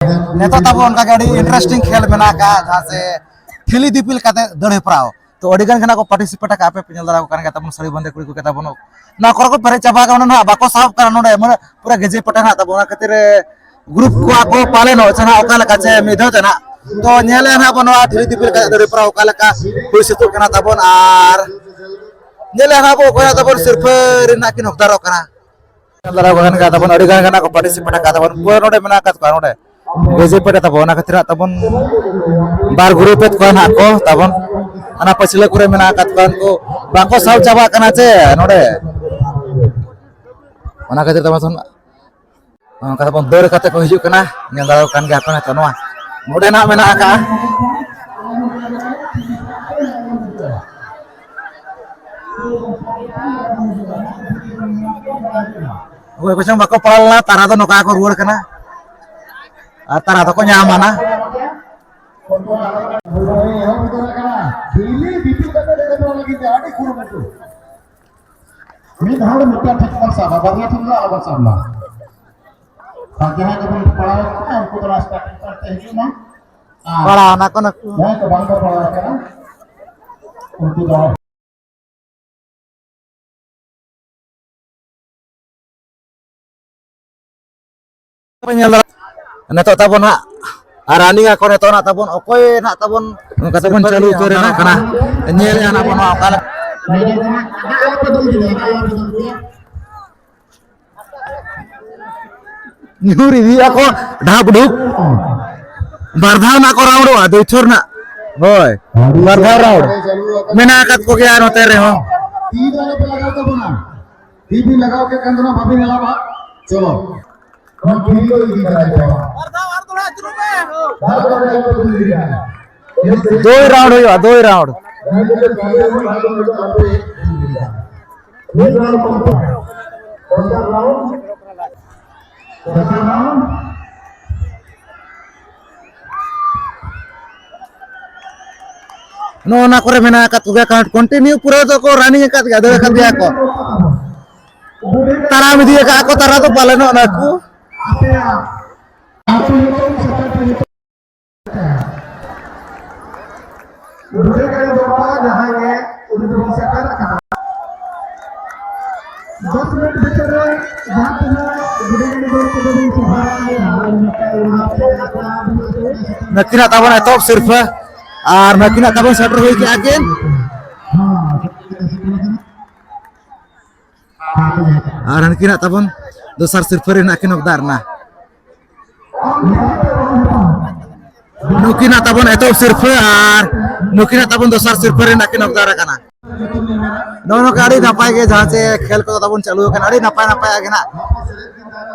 ᱱᱤᱛᱚᱜ ᱛᱟᱵᱚᱱ ᱚᱱᱠᱟ ᱜᱮ ᱟᱹᱰᱤ ᱤᱱᱴᱟᱨᱮᱥᱴᱤᱝ ᱠᱷᱮᱞ ᱢᱮᱱᱟᱜ ᱟᱠᱟᱫ, ᱡᱟᱦᱟᱸ ᱥᱮ ᱴᱷᱤᱞᱤ ᱫᱤᱯᱤᱞ ᱠᱟᱛᱮ ᱫᱟᱹᱲ ᱦᱮᱯᱨᱟᱣ᱾ ᱛᱚ, ᱟᱹᱰᱤ ᱜᱟᱱ ᱜᱮ ᱱᱟᱜ ᱠᱚ ᱯᱟᱨᱴᱤᱥᱤᱯᱮᱴ ᱟᱠᱟᱫ, ᱟᱯᱮ ᱯᱮ ᱧᱮᱞ ᱫᱟᱲᱮᱭᱟᱠᱚ ᱠᱟᱱ ᱜᱮᱭᱟ ᱛᱟᱵᱚᱱ, ᱥᱟᱹᱲᱤ ᱵᱟᱸᱫᱮ ᱠᱩᱲᱤ ᱠᱚᱜᱮ ᱛᱟᱵᱚᱱ᱾ ᱱᱚᱣᱟ ᱠᱚᱨᱮ ᱠᱚ ᱯᱮᱨᱮᱡ ᱪᱟᱵᱟ ᱟᱠᱟᱱᱟ, ᱚᱱᱟ ᱱᱟᱜ ᱵᱟᱠᱚ ᱥᱟᱦᱚᱵ ᱠᱟᱱᱟ ᱱᱚᱰᱮ, ᱢᱟᱱᱮ ᱯᱩᱨᱟᱹ ᱜᱮᱡᱮ ᱯᱟᱴᱟ ᱱᱟᱜ ᱛᱟᱵᱚᱱ, ᱚᱱᱟ ᱠᱷᱟᱹᱛᱤᱨ ᱨᱮ ᱜᱨᱩᱯ ᱠᱚᱣᱟ ᱠᱚ ᱯᱟᱞᱮᱱᱚᱜ ᱥᱮ ᱱᱟᱜ ᱚᱠᱟ ᱞᱮᱠᱟ ᱪᱮ ᱢᱤᱫ ᱫᱷᱟᱣ ᱛᱮ ᱱᱟᱜ᱾ ᱛᱚ, ᱧᱮᱞᱮᱫ ᱱᱟᱜ ᱵᱚᱱ ᱱᱚᱣᱟ ᱴᱷᱤᱞᱤ ᱫᱤᱯᱤᱞ ᱠᱟᱛᱮ ᱫᱟᱹᱲ ᱦᱮᱯᱨᱟᱣ ᱚᱠᱟ ᱞᱮᱠᱟ ᱦᱩᱭ ᱥᱟᱹᱛᱚᱜ ᱠᱟᱱᱟ ᱛᱟᱵᱚᱱ, ᱟᱨ ᱧᱮᱞᱮᱫ ᱱᱟᱜ ᱵᱚᱱ ᱚᱠᱚᱭ ᱱᱟᱜ ᱛᱟᱵᱚᱱ ᱥᱤᱨᱯᱷᱟᱹ ᱨᱮᱱᱟᱜ ᱠᱤᱱ ᱦᱚᱠᱫᱟᱨᱚᱜ ᱠᱟᱱᱟ᱾ ᱧᱮᱞ ᱫᱟᱲᱮᱭᱟᱠᱚ ᱠᱟᱱ ᱜᱮᱭᱟ ᱛᱟᱵᱚᱱ, ᱟᱹᱰᱤ ᱜᱟᱱ ᱜᱮ ᱱᱟᱜ ᱠᱚ ᱯᱟᱨᱴᱤᱥᱤᱯᱮᱴ ᱟᱠᱟᱫ ᱛᱟᱵᱚᱱ, ᱯᱩᱨᱟᱹ ᱱᱚᱰᱮ ᱢᱮᱱᱟᱜ ᱟᱠᱟᱫ ᱠᱚᱣᱟ, ᱱᱚᱰᱮ ᱜᱮᱡᱮ ᱯᱟᱴᱟ ᱛᱟᱵᱚᱱ, ᱚᱱᱟ ᱠᱷᱟᱹᱛᱤᱨ ᱱᱟᱜ ᱛᱟᱵᱚᱱ ᱵᱟᱨ ᱜᱨᱩᱯ ᱮᱫ ᱠᱚᱣᱟ ᱱᱟᱜ ᱠᱚ ᱛᱟᱵᱚᱱ᱾ ᱦᱟᱱᱟ ᱯᱟᱹᱪᱷᱞᱟᱹ ᱠᱚᱨᱮ ᱢᱮᱱᱟᱜ ᱟᱠᱟᱫ ᱠᱚᱣᱟ, ᱩᱱᱠᱩ ᱵᱟᱠᱚ ᱥᱟᱵ ᱪᱟᱵᱟᱜ ᱠᱟᱱᱟ ᱪᱮ ᱱᱚᱰᱮ᱾ ᱚᱱᱟ ᱠᱷᱟᱹᱛᱤᱨ ᱛᱮ ᱢᱟᱥᱮ ᱱᱚᱝᱠᱟ ᱛᱮᱵᱚᱱ ᱫᱟᱹᱲ ᱠᱟᱛᱮ ᱠᱚ ᱦᱤᱡᱩᱜ ᱠᱟᱱᱟ, ᱧᱮᱞ ᱫᱟᱲᱮᱭᱟᱜ ᱠᱟᱱ ᱜᱮᱭᱟ ᱠᱚ ᱱᱤᱛᱚᱜ ᱱᱚᱣᱟ ᱱᱚᱰᱮᱱᱟᱜ ᱢᱮᱱᱟᱜ ᱟᱠᱟᱫᱼᱟ᱾ ᱚᱠᱚᱭ ᱠᱚᱪᱚᱝ ᱵᱟᱠᱚ ᱯᱟᱲᱟᱣ ᱞᱮᱱᱟ, ᱛᱟᱨᱟ ᱫᱚ ᱱᱚᱝᱠᱟ ᱠᱚ ᱨᱩᱣᱟᱹᱲ ᱠᱟᱱᱟ ᱟᱨ ᱛᱟᱨᱟ ᱫᱚᱠᱚ ᱧᱟᱢ ᱟᱱᱟ᱾ ᱵᱤᱞᱤ ᱵᱤᱯᱤ ᱠᱟᱛᱮ ᱞᱟᱹᱜᱤᱫ ᱛᱮ ᱟᱹᱰᱤ ᱠᱩᱨᱩᱢᱩᱴᱩ᱾ ᱢᱤᱫ ᱦᱚᱲ ᱢᱤᱫᱴᱟᱝ ᱴᱷᱤᱠ ᱵᱚᱱ ᱥᱟᱵᱟ, ᱵᱟᱨᱭᱟ ᱴᱷᱤᱠ ᱫᱚ ᱟᱞᱚ ᱵᱚᱱ ᱥᱟᱵ ᱢᱟ᱾ ᱟᱨ ᱡᱟᱦᱟᱸᱭ ᱠᱚᱵᱚᱱ ᱯᱟᱲᱟᱣ ᱠᱟᱱᱟ, ᱩᱱᱠᱩ ᱫᱚ ᱨᱟᱥᱛᱟ ᱴᱷᱤᱠ ᱯᱟᱲ ᱛᱮ ᱦᱤᱡᱩᱜ ᱢᱟ᱾ ᱟᱨ ᱯᱟᱲᱟᱣ ᱱᱟᱠᱚ ᱱᱩᱠᱩ᱾ ᱡᱟᱦᱟᱸᱭ ᱠᱚ ᱵᱟᱝ ᱠᱚ ᱯᱟᱲᱟᱣ ᱠᱟᱱᱟ, ᱩᱱᱠᱩ ᱫᱚ ᱧᱮᱞ ᱫᱟᱲᱮᱭᱟᱜ ᱱᱤᱛᱚᱜ ᱛᱟᱵᱚᱱ ᱦᱟᱸᱜ ᱟᱨ running ᱟᱠᱚ ᱱᱤᱛᱚᱜ ᱱᱟᱜ ᱛᱟᱵᱚᱱ ᱚᱠᱚᱭ ᱱᱟᱜ ᱛᱟᱵᱚᱱ ᱱᱚᱝᱠᱟ ᱛᱮᱵᱚᱱ ᱪᱟᱹᱞᱩ ᱩᱛᱟᱹᱨ ᱮᱱᱟ ᱠᱟᱱᱟ᱾ ᱧᱮᱞᱮᱜᱼᱟ ᱱᱟᱜ ᱵᱚᱱ ᱱᱚᱣᱟ ᱚᱠᱟ ᱞᱮᱠᱟ᱾ ᱧᱩᱨ ᱤᱫᱤᱭᱮᱫᱼᱟ ᱠᱚ ᱰᱷᱟᱯ ᱰᱷᱩᱯ᱾ ᱵᱟᱨ ᱫᱷᱟᱣ ᱱᱟᱜ ᱠᱚ roundᱚᱜᱼᱟ ᱫᱩᱭ ᱪᱷᱚᱨ ᱱᱟᱜ᱾ ᱦᱳᱭ, ᱵᱟᱨ ᱫᱷᱟᱣ round ᱢᱮᱱᱟᱜ ᱟᱠᱟᱫ ᱠᱚᱜᱮᱭᱟ ᱱᱚᱛᱮ ᱨᱮᱦᱚᱸ᱾ ᱛᱤ ᱫᱚ ᱟᱞᱚᱯᱮ ᱞᱟᱜᱟᱣ ᱛᱟᱵᱚᱱᱟ, ᱛᱤ ᱵᱤᱱ ᱞᱟᱜᱟᱣ ᱠᱮᱫ ᱠᱷᱟᱱ ᱫᱚ ᱱᱟᱜ ᱵᱟᱵᱤᱱ ᱧᱮᱞᱟ ᱵᱟᱝ᱾ ᱪᱚᱞᱚ, ᱱᱚᱣᱟ ᱯᱷᱤᱨᱤ ᱠᱚ ᱤᱫᱤ ᱠᱟᱫᱟ ᱱᱤᱛᱚᱜ᱾ ᱵᱟᱨ ᱫᱷᱟᱣ ᱟᱨ ᱫᱚᱦᱲᱟ ᱟᱹᱪᱩᱨᱚᱜ ᱢᱮ᱾ ᱫᱩᱭ round ᱦᱩᱭᱩᱜᱼᱟ, ᱫᱩᱭ round᱾ ᱱᱚᱜᱼᱚ ᱱᱟ ᱠᱚᱨᱮ ᱢᱮᱱᱟᱜ ᱟᱠᱟᱫ ᱠᱚᱜᱮᱭᱟ, ᱠᱟᱨᱚᱱ continue ᱯᱩᱨᱟᱹ ᱫᱚᱠᱚ running ᱟᱠᱟᱫ ᱜᱮᱭᱟ, ᱫᱟᱹᱲ ᱟᱠᱟᱫ ᱜᱮᱭᱟ ᱠᱚ᱾ ᱛᱟᱲᱟᱢ ᱤᱫᱤ ᱟᱠᱟᱫ ᱠᱚ ᱛᱟᱨᱟ ᱫᱚ ᱯᱟᱞᱮᱱ ᱱᱚᱜᱼᱚ ᱱᱟ ᱠᱚ᱾ ᱵᱩᱰᱷᱤ ᱜᱟᱹᱰᱤ ᱫᱚᱨᱵᱟᱨ ᱡᱟᱦᱟᱸᱭ ᱜᱮ ᱩᱱᱤ ᱫᱚᱵᱚᱱ ᱥᱮᱴᱮᱨ ᱟᱠᱟᱱᱟ᱾ ᱫᱚᱥ ᱢᱤᱱᱤᱴ ᱵᱷᱤᱛᱤᱨ ᱨᱮ ᱡᱟᱦᱟᱸ ᱛᱤᱱᱟᱹᱜ ᱵᱩᱰᱷᱤ ᱜᱟᱹᱰᱤ ᱫᱚᱨ ᱠᱚᱫᱚ ᱵᱚᱱ ᱥᱚᱦᱚᱨᱟᱭᱟ, ᱟᱨ ᱱᱚᱛᱮ ᱚᱱᱟ ᱛᱮ ᱟᱠᱷᱲᱟ ᱱᱩᱠᱤᱱᱟᱜ ᱛᱟᱵᱚᱱ ᱮᱛᱚᱦᱚᱵ ᱥᱤᱨᱯᱷᱟᱹ ᱟᱨ ᱱᱩᱠᱤᱱᱟᱜ ᱛᱟᱵᱚᱱ ᱥᱮᱴᱮᱨ ᱦᱩᱭ ᱠᱮᱜᱼᱟ ᱠᱤᱱ᱾ ᱦᱚᱸ, ᱥᱮᱴᱮᱨ ᱟᱠᱟᱱᱟ᱾ ᱟᱨ ᱱᱩᱠᱤᱱᱟᱜ ᱛᱟᱵᱚᱱ ᱫᱚᱥᱟᱨ ᱥᱤᱨᱯᱷᱟᱹ ᱨᱮ ᱦᱮᱱᱟᱜ ᱠᱤᱱ ᱚᱵᱫᱟᱨ ᱱᱟ᱾ ᱱᱩᱠᱤᱱᱟᱜ ᱛᱟᱵᱚᱱ ᱮᱛᱚᱦᱚᱵ ᱥᱤᱨᱯᱷᱟᱹ ᱟᱨ ᱱᱩᱠᱤᱱᱟᱜ ᱛᱟᱵᱚᱱ ᱫᱚᱥᱟᱨ ᱥᱤᱨᱯᱟᱹ ᱨᱮᱱ ᱟᱹᱠᱤᱱ ᱚᱠᱫᱟᱨ ᱟᱠᱟᱱᱟ᱾ ᱱᱚᱜᱼᱚ ᱱᱚᱝᱠᱟ ᱟᱹᱰᱤ ᱱᱟᱯᱟᱭ ᱜᱮ ᱡᱟᱦᱟᱸ ᱪᱮ ᱠᱷᱮᱞ ᱠᱚᱫᱚ ᱛᱟᱵᱚᱱ ᱪᱟᱹᱞᱩ ᱟᱠᱟᱱᱟ, ᱟᱹᱰᱤ ᱱᱟᱯᱟᱭ ᱱᱟᱯᱟᱭᱟᱜ ᱜᱮ ᱱᱟᱜ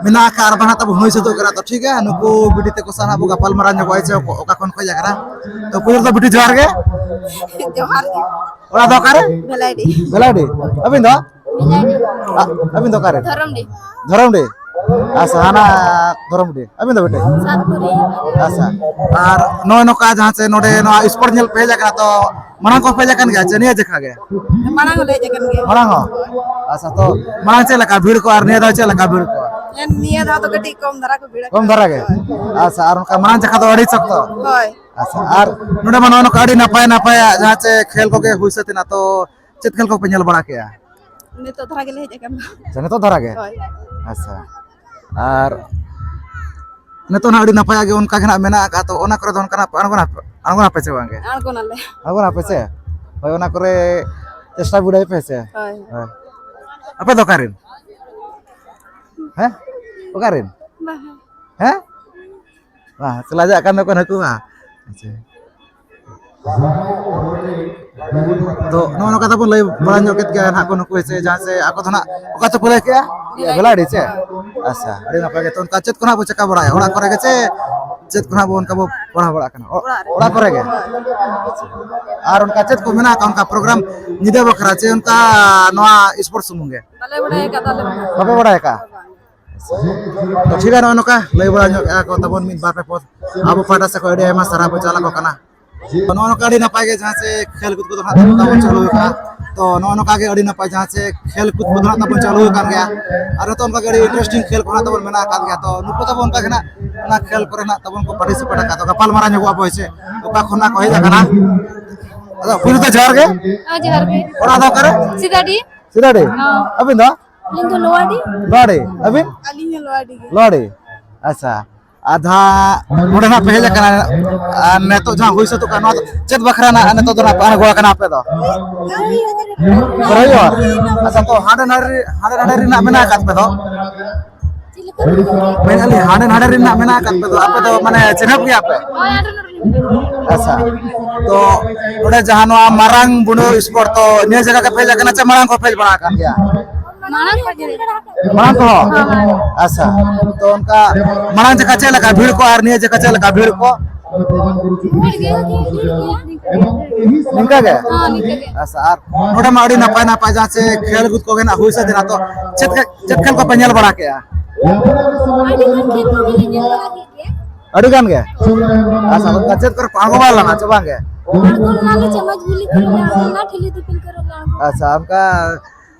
ᱢᱮᱱᱟᱜ ᱟᱠᱟᱫ, ᱟᱨ ᱵᱟᱝ ᱛᱟᱵᱚᱱ ᱦᱩᱭ ᱥᱟᱹᱛᱚᱜ ᱠᱟᱱᱟ᱾ ᱛᱚ ᱴᱷᱤᱠ ᱜᱮᱭᱟ, ᱱᱩᱠᱩ ᱵᱤᱴᱤ ᱛᱟᱠᱚ ᱥᱟᱶ ᱱᱟᱜ ᱵᱚ ᱜᱟᱯᱟᱞ ᱢᱟᱨᱟᱣ ᱧᱚᱜᱚᱜᱼᱟ ᱪᱮ ᱚᱠᱟ ᱠᱷᱚᱱ ᱠᱚ ᱦᱮᱡ ᱟᱠᱟᱱᱟ᱾ ᱛᱚ ᱯᱩᱭᱞᱩ ᱫᱚ ᱵᱤᱴᱤ ᱡᱚᱦᱟᱨ ᱜᱮ᱾ ᱡᱚᱦᱟᱨ ᱜᱮ᱾ ᱚᱲᱟᱜ ᱫᱚ ᱚᱠᱟᱨᱮ? ᱵᱷᱮᱞᱟᱭᱰᱤ᱾ ᱵᱷᱮᱞᱟᱭᱰᱤ᱾ ᱟᱹᱵᱤᱱ ᱫᱚ? ᱵᱷᱮᱞᱟᱭᱰᱤ᱾ ᱟ-, ᱟᱹᱵᱤᱱ ᱫᱚ ᱚᱠᱟᱨᱮ? ᱫᱷᱚᱨᱚᱢᱰᱤ᱾ ᱫᱷᱚᱨᱚᱢᱰᱤ? ᱟᱪᱪᱷᱟ, ᱦᱟᱱᱟ ᱫᱷᱚᱨᱚᱢᱰᱤ᱾ ᱟᱹᱵᱤᱱ ᱫᱚ ᱵᱮᱴᱮ? ᱥᱟᱛᱯᱩᱨᱤ᱾ ᱟᱪᱪᱷᱟ᱾ ᱟᱨ ᱱᱚᱜᱼᱚᱭ ᱱᱚᱝᱠᱟ ᱡᱟᱦᱟᱸ ᱪᱮ ᱱᱚᱰᱮ ᱱᱚᱣᱟ ᱥᱯᱳᱨᱴ ᱧᱮᱞ ᱯᱮ ᱦᱮᱡ ᱟᱠᱟᱱᱟ, ᱛᱚ ᱢᱟᱲᱟᱝ ᱠᱚ ᱦᱮᱡ ᱟᱠᱟᱱ ᱜᱮᱭᱟ ᱪᱮ ᱱᱤᱭᱟᱹ ᱡᱮᱠᱷᱟ ᱜᱮ? ᱢᱟᱲᱟᱝ ᱦᱚᱸᱞᱮ ᱦᱮᱡ ᱟᱠᱟᱱ ᱜᱮᱭᱟ᱾ ᱢᱟᱲᱟᱝ ᱦᱚᱸ? ᱟᱪᱪᱷᱟ, ᱛᱚ ᱢᱟᱲᱟᱝ ᱪᱮᱫ ᱞᱮᱠᱟ ᱵᱷᱤᱲ ᱠᱚ ᱟᱨ ᱱᱤᱭᱟᱹ ᱫᱷᱟᱣ ᱪᱮᱫ ᱞᱮᱠᱟ ᱵᱷᱤᱲ ᱠᱚ? ᱱᱤᱭᱟᱹ ᱫᱷᱟᱣ ᱫᱚ ᱠᱟᱹᱴᱤᱡ ᱠᱚᱢ ᱫᱷᱟᱨᱟ ᱠᱚ ᱵᱷᱤᱲ ᱠᱚᱢ ᱟᱠᱟᱱᱟ᱾ ᱫᱷᱟᱨᱟ ᱜᱮ? ᱦᱳᱭ᱾ ᱟᱪᱪᱷᱟ, ᱟᱨ ᱚᱱᱠᱟ ᱢᱟᱲᱟᱝ ᱡᱮᱠᱷᱟ ᱫᱚ ᱟᱹᱰᱤ ᱥᱚᱠᱛᱚ? ᱦᱳᱭ᱾ ᱟᱪᱪᱷᱟ, ᱟᱨ ᱱᱚᱰᱮ ᱢᱟ ᱱᱚᱜᱼᱚ ᱱᱚᱝᱠᱟ ᱟᱹᱰᱤ ᱱᱟᱯᱟᱭ ᱱᱟᱯᱟᱭᱟᱜ ᱡᱟᱦᱟᱸ ᱪᱮ ᱠᱷᱮᱞ ᱠᱚᱜᱮ ᱦᱩᱭ ᱥᱟᱹᱛ ᱮᱱᱟ, ᱛᱚ ᱪᱮᱫ ᱠᱷᱮᱞ ᱠᱚᱯᱮ ᱧᱮᱞ ᱵᱟᱲᱟ ᱠᱮᱜᱼᱟ? ᱱᱤᱛᱚᱜ ᱫᱷᱟᱨᱟ ᱜᱮᱞᱮ ᱦᱮᱡ ᱟᱠᱟᱱᱟ᱾ ᱟᱪᱪᱷᱟ, ᱱᱤᱛᱚᱜ ᱫᱷᱟᱨᱟ ᱜᱮ? ᱦᱳᱭ᱾ ᱟᱪᱪᱷᱟ, ᱟᱨ ᱱᱤᱛᱚᱜ ᱱᱟᱜ ᱟᱹᱰᱤ ᱱᱟᱯᱟᱭᱟᱜ ᱜᱮ ᱚᱱᱠᱟ ᱜᱮ ᱱᱟᱜ ᱢᱮᱱᱟᱜ ᱟᱠᱟᱫ, ᱛᱚ ᱚᱱᱟ ᱠᱚᱨᱮ ᱫᱚ ᱚᱱᱠᱟᱱᱟᱜ ᱟᱬᱜᱚᱱᱟ, ᱟᱬᱜᱚᱱᱟᱯᱮ ᱪᱮ ᱵᱟᱝ ᱜᱮ? ᱟᱬᱜᱚᱱᱟᱞᱮ᱾ ᱟᱬᱜᱚᱱᱟᱯᱮ ᱪᱮ? ᱦᱳᱭ, ᱚᱱᱟ ᱠᱚᱨᱮ ᱪᱮᱥᱴᱟ ᱵᱤᱰᱟᱹᱣ ᱯᱮ ᱥᱮ? ᱦᱳᱭ᱾ ᱦᱳᱭ᱾ ᱟᱯᱮ ᱫᱚ ᱚᱠᱟᱨᱮᱱ? ᱦᱮᱸ? ᱚᱠᱟᱨᱮᱱ? ᱵᱟᱦᱟ᱾ ᱦᱮᱸ? ᱵᱟᱝ, ᱪᱟᱞᱟᱣ ᱪᱟᱜ ᱠᱟᱱ ᱫᱚᱠᱚ ᱱᱩᱠᱩ ᱢᱟ᱾ ᱟᱪᱪᱷᱟ᱾ ᱛᱚ ᱱᱚᱜᱼᱚ ᱱᱚᱝᱠᱟ ᱛᱟᱵᱚᱱ ᱞᱟᱹᱭ ᱵᱟᱲᱟ ᱧᱚᱜ ᱠᱮᱫ ᱜᱮᱭᱟ ᱱᱟᱦᱟᱜ ᱠᱚ ᱱᱩᱠᱩ ᱦᱮᱸᱥᱮ, ᱡᱟᱦᱟᱸ ᱥᱮ ᱟᱠᱚ ᱫᱚ ᱱᱟᱦᱟᱜ ᱚᱠᱟ ᱪᱚᱠᱚ ᱞᱟᱹᱭ ᱠᱮᱜᱼᱟ? ᱵᱮᱞᱟᱰᱤ ᱪᱮ? ᱟᱪᱪᱷᱟ, ᱟᱹᱰᱤ ᱱᱟᱯᱟᱭ ᱜᱮ᱾ ᱛᱚ ᱚᱱᱠᱟ ᱪᱮᱫ ᱠᱚ ᱱᱟᱦᱟᱜ ᱵᱚ ᱪᱮᱠᱟ ᱵᱟᱲᱟᱭᱟ? ᱚᱲᱟᱜ ᱠᱚᱨᱮ ᱜᱮ ᱪᱮ ᱪᱮᱫ ᱠᱚ ᱱᱟᱦᱟᱜ ᱵᱚ ᱚᱱᱠᱟ ᱵᱚ ᱯᱟᱲᱦᱟᱣ ᱵᱟᱲᱟᱜ ᱠᱟᱱᱟ? ᱚ-, ᱚᱲᱟᱜ ᱨᱮ᱾ ᱚᱲᱟᱜ ᱠᱚᱨᱮ ᱜᱮ? ᱟᱨ ᱚᱱᱠᱟ ᱪᱮᱫ ᱠᱚ ᱢᱮᱱᱟᱜ ᱟᱠᱟᱫ ᱚᱱᱠᱟ ᱯᱨᱳᱜᱨᱟᱢ ᱧᱤᱫᱟᱹ ᱵᱟᱠᱷᱨᱟ ᱪᱮ ᱚᱱᱠᱟ ᱱᱚᱣᱟ ᱥᱯᱳᱨᱴᱥ ᱥᱩᱢᱩᱝ ᱜᱮ? ᱵᱟᱞᱮ ᱵᱟᱲᱟᱭ ᱟᱠᱟᱫ ᱟᱞᱮ ᱢᱟ᱾ ᱵᱟᱯᱮ ᱵᱟᱲᱟᱭ ᱟᱠᱟᱫ? ᱛᱚ ᱴᱷᱤᱠ ᱜᱮᱭᱟ, ᱱᱚᱜᱼᱚ ᱱᱚᱝᱠᱟ ᱞᱟᱹᱭ ᱵᱟᱲᱟ ᱧᱚᱜ ᱮᱫᱟ ᱠᱚ ᱛᱟᱵᱚᱱ ᱢᱤᱫ ᱵᱟᱨ ᱯᱮ ᱯᱚᱫ᱾ ᱟᱵᱚ ᱯᱟᱦᱴᱟ ᱥᱮᱫ ᱠᱷᱚᱱ ᱟᱹᱰᱤ ᱟᱭᱢᱟ ᱥᱟᱨᱦᱟᱣ ᱵᱚᱱ ᱪᱟᱞ ᱟᱠᱚ ᱠᱟᱱᱟ᱾ ᱛᱚ ᱱᱚᱜᱼᱚ ᱱᱚᱝᱠᱟ ᱟᱹᱰᱤ ᱱᱟᱯᱟᱭ ᱜᱮ ᱡᱟᱦᱟᱸ ᱥᱮ ᱠᱷᱮᱞ ᱠᱩᱫ ᱠᱚᱫᱚ ᱱᱟᱦᱟᱜ ᱛᱟᱵᱚᱱ ᱪᱟᱹᱞᱩ ᱟᱠᱟᱫᱼᱟ᱾ ᱛᱚ ᱱᱚᱜᱼᱚ ᱱᱚᱝᱠᱟ ᱜᱮ ᱟᱹᱰᱤ ᱱᱟᱯᱟᱭ ᱡᱟᱦᱟᱸ ᱥᱮ ᱠᱷᱮᱞ ᱠᱩᱫ ᱠᱚᱫᱚ ᱱᱟᱦᱟᱜ ᱛᱟᱵᱚᱱ ᱪᱟᱹᱞᱩ ᱟᱠᱟᱱ ᱜᱮᱭᱟ᱾ ᱟᱨ ᱱᱤᱛᱚᱜ ᱚᱱᱠᱟ ᱜᱮ ᱟᱹᱰᱤ ᱤᱱᱴᱟᱨᱮᱥᱴᱤᱝ ᱠᱷᱮᱞ ᱠᱚ ᱱᱟᱦᱟᱜ ᱛᱟᱵᱚᱱ ᱢᱮᱱᱟᱜ ᱟᱠᱟᱫ ᱜᱮᱭᱟ᱾ ᱛᱚ ᱱᱩᱠᱩ ᱛᱟᱵᱚᱱ ᱚᱱᱠᱟ ᱜᱮ ᱱᱟᱦᱟᱜ ᱚᱱᱟ ᱠᱷᱮᱞ ᱠᱚᱨᱮ ᱱᱟᱦᱟᱜ ᱛᱟᱵᱚᱱ ᱠᱚ ᱯᱟᱨᱴᱤᱥᱤᱯᱮᱴ ᱟᱠᱟᱫ᱾ ᱛᱚ ᱜᱟᱯᱟᱞ ᱢᱟᱨᱟᱣ ᱧᱚᱜᱚᱜ ᱟᱵᱚ ᱦᱳᱭ ᱥᱮ, ᱚᱠᱟ ᱠᱷᱚᱱ ᱱᱟᱦᱟᱜ ᱠᱚ ᱦᱮᱡ ᱟᱠᱟᱱᱟ, ᱟᱫᱚ ᱯᱩᱭᱞᱩ ᱫᱚ ᱡᱚᱦᱟᱨ ᱜᱮ᱾ ᱦᱮᱸ, ᱡᱚᱦᱟᱨ ᱜᱮ᱾ ᱚᱲᱟᱜ ᱫᱚ ᱚᱠᱟᱨᱮ? ᱥᱤᱫᱟᱰᱤ᱾ ᱥᱤᱫᱟᱰᱤ? ᱦᱮᱸ᱾ ᱟᱹᱵᱤᱱ ᱫᱚ? ᱟᱹᱞᱤᱧ ᱫᱚ ᱞᱳᱣᱟᱰᱤ᱾ ᱞᱳᱣᱟᱰᱤ᱾ ᱟᱹᱵᱤᱱ? ᱟᱹᱞᱤᱧ ᱦᱚᱸ ᱞᱳᱣᱟᱰᱤ ᱜᱮ᱾ ᱞᱳᱣᱟᱰᱤ᱾ ᱟᱪᱪᱷᱟ᱾ ᱟᱫᱷᱟ ᱱᱚᱰᱮ ᱱᱟᱜ ᱯᱮ ᱦᱮᱡ ᱟᱠᱟᱱᱟ, ᱟᱨ ᱱᱤᱛᱚᱜ ᱡᱟᱦᱟᱸ ᱦᱩᱭ ᱥᱟᱹᱛᱚᱜ ᱠᱟᱱᱟ, ᱱᱚᱣᱟ ᱫᱚ ᱪᱮᱫ ᱵᱟᱠᱷᱨᱟ ᱱᱟᱜ ᱱᱤᱛᱚᱜ ᱫᱚ ᱱᱟᱜ ᱯᱮ ᱟᱬᱜᱚ ᱟᱠᱟᱱᱟ ᱟᱯᱮ ᱫᱚ? ᱨᱚᱦᱚᱭ ᱦᱚᱲ᱾ ᱟᱪᱪᱷᱟ, ᱛᱚ ᱦᱟᱸᱰᱮ ᱱᱟᱰᱮ ᱨᱮ-, ᱦᱟᱸᱰᱮ ᱱᱟᱰᱮ ᱨᱮᱱᱟᱜ ᱢᱮᱱᱟᱜ ᱟᱠᱟᱫ ᱯᱮ ᱫᱚ? ᱢᱮᱱᱮᱫᱼᱟ ᱞᱤᱧ ᱦᱟᱸᱰᱮ ᱱᱟᱰᱮ ᱨᱮᱱᱟᱜ ᱢᱮᱱᱟᱜ ᱟᱠᱟᱫ ᱯᱮ ᱫᱚ, ᱟᱯᱮ ᱫᱚ ᱢᱟᱱᱮ ᱪᱤᱱᱦᱟᱹᱯ ᱜᱮᱭᱟ ᱯᱮ? ᱟᱪᱪᱷᱟ, ᱛᱚ ᱱᱚᱰᱮ ᱡᱟᱦᱟᱸ ᱱᱚᱣᱟ ᱢᱟᱨᱟᱝ ᱵᱩᱱᱟᱹ ᱥᱯᱳᱨᱴ, ᱛᱚ ᱱᱤᱭᱟᱹ ᱡᱟᱭᱜᱟ ᱜᱮ ᱯᱮ ᱦᱮᱡ ᱟᱠᱟᱱᱟ ᱪᱮ ᱢᱟᱲᱟᱝ ᱠᱷᱚᱱ ᱯᱮ ᱦᱮᱡ ᱵᱟᱲᱟ ᱟᱠᱟᱱ ᱜᱮᱭᱟ? ᱢᱟᱲᱟᱝ ᱠᱷᱚᱱ ᱜᱮ᱾ ᱢᱟᱲᱟᱝ ᱠᱚᱦᱚᱸ? ᱦᱳᱭ᱾ ᱟᱪᱪᱷᱟ, ᱛᱚ ᱚᱱᱠᱟ ᱢᱟᱲᱟᱝ ᱡᱚᱠᱷᱟ ᱪᱮᱫ ᱞᱮᱠᱟ ᱵᱷᱤᱲ ᱠᱚ ᱟᱨ ᱱᱤᱭᱟᱹ ᱡᱚᱠᱷᱟ ᱪᱮᱫ ᱞᱮᱠᱟ ᱵᱷᱤᱲ ᱠᱚ? ᱵᱷᱤᱲ ᱜᱮ, ᱵᱷᱤᱲ ᱜᱮᱭᱟ᱾ ᱱᱤᱝᱠᱟ ᱜᱮ? ᱦᱚᱸ, ᱱᱤᱝᱠᱟ ᱜᱮ᱾ ᱟᱪᱪᱷᱟ, ᱟᱨ ᱱᱚᱰᱮ ᱢᱟ ᱟᱹᱰᱤ ᱱᱟᱯᱟᱭ ᱱᱟᱯᱟᱭ ᱡᱟᱦᱟᱸ ᱪᱮ ᱠᱷᱮᱞ ᱠᱚᱜᱮ ᱱᱟᱜ ᱦᱩᱭ ᱥᱟᱹᱛ ᱮᱱᱟ, ᱛᱚ ᱪᱮᱫ ᱠᱷᱮ-, ᱪᱮᱫ ᱠᱷᱮᱞ ᱠᱚᱯᱮ ᱧᱮᱞ ᱵᱟᱲᱟ ᱠᱮᱜᱼᱟ? ᱟᱹᱰᱤ ᱜᱟᱱ ᱠᱷᱮᱞ ᱠᱚᱜᱮ ᱞᱮ ᱧᱮᱞ ᱵᱟᱲᱟ ᱠᱮᱫ ᱜᱮᱭᱟ᱾ ᱟᱹᱰᱤ ᱜᱟᱱ ᱜᱮ? ᱟᱪᱪᱷᱟ, ᱚᱱᱠᱟ ᱪᱮᱫ ᱠᱚᱨᱮ ᱠᱚ ᱟᱬᱜᱚ ᱵᱟᱲᱟ ᱞᱮᱱᱟ ᱪᱮ ᱵᱟᱝ ᱜᱮ? ᱟᱬᱜᱚ ᱞᱮᱱᱟ ᱞᱮ, ᱪᱟᱢᱟᱪ ᱜᱩᱞᱤ ᱠᱚᱨᱮ ᱞᱮ ᱟᱬᱜᱚ ᱞᱮᱱᱟ, ᱴᱷᱤᱞᱤ ᱫᱤᱯᱤᱞ ᱠᱚᱨᱮ ᱞᱮ ᱟᱬᱜᱚ ᱞᱮᱱᱟ᱾ ᱟᱪᱪᱷᱟ, ᱚᱱᱠᱟ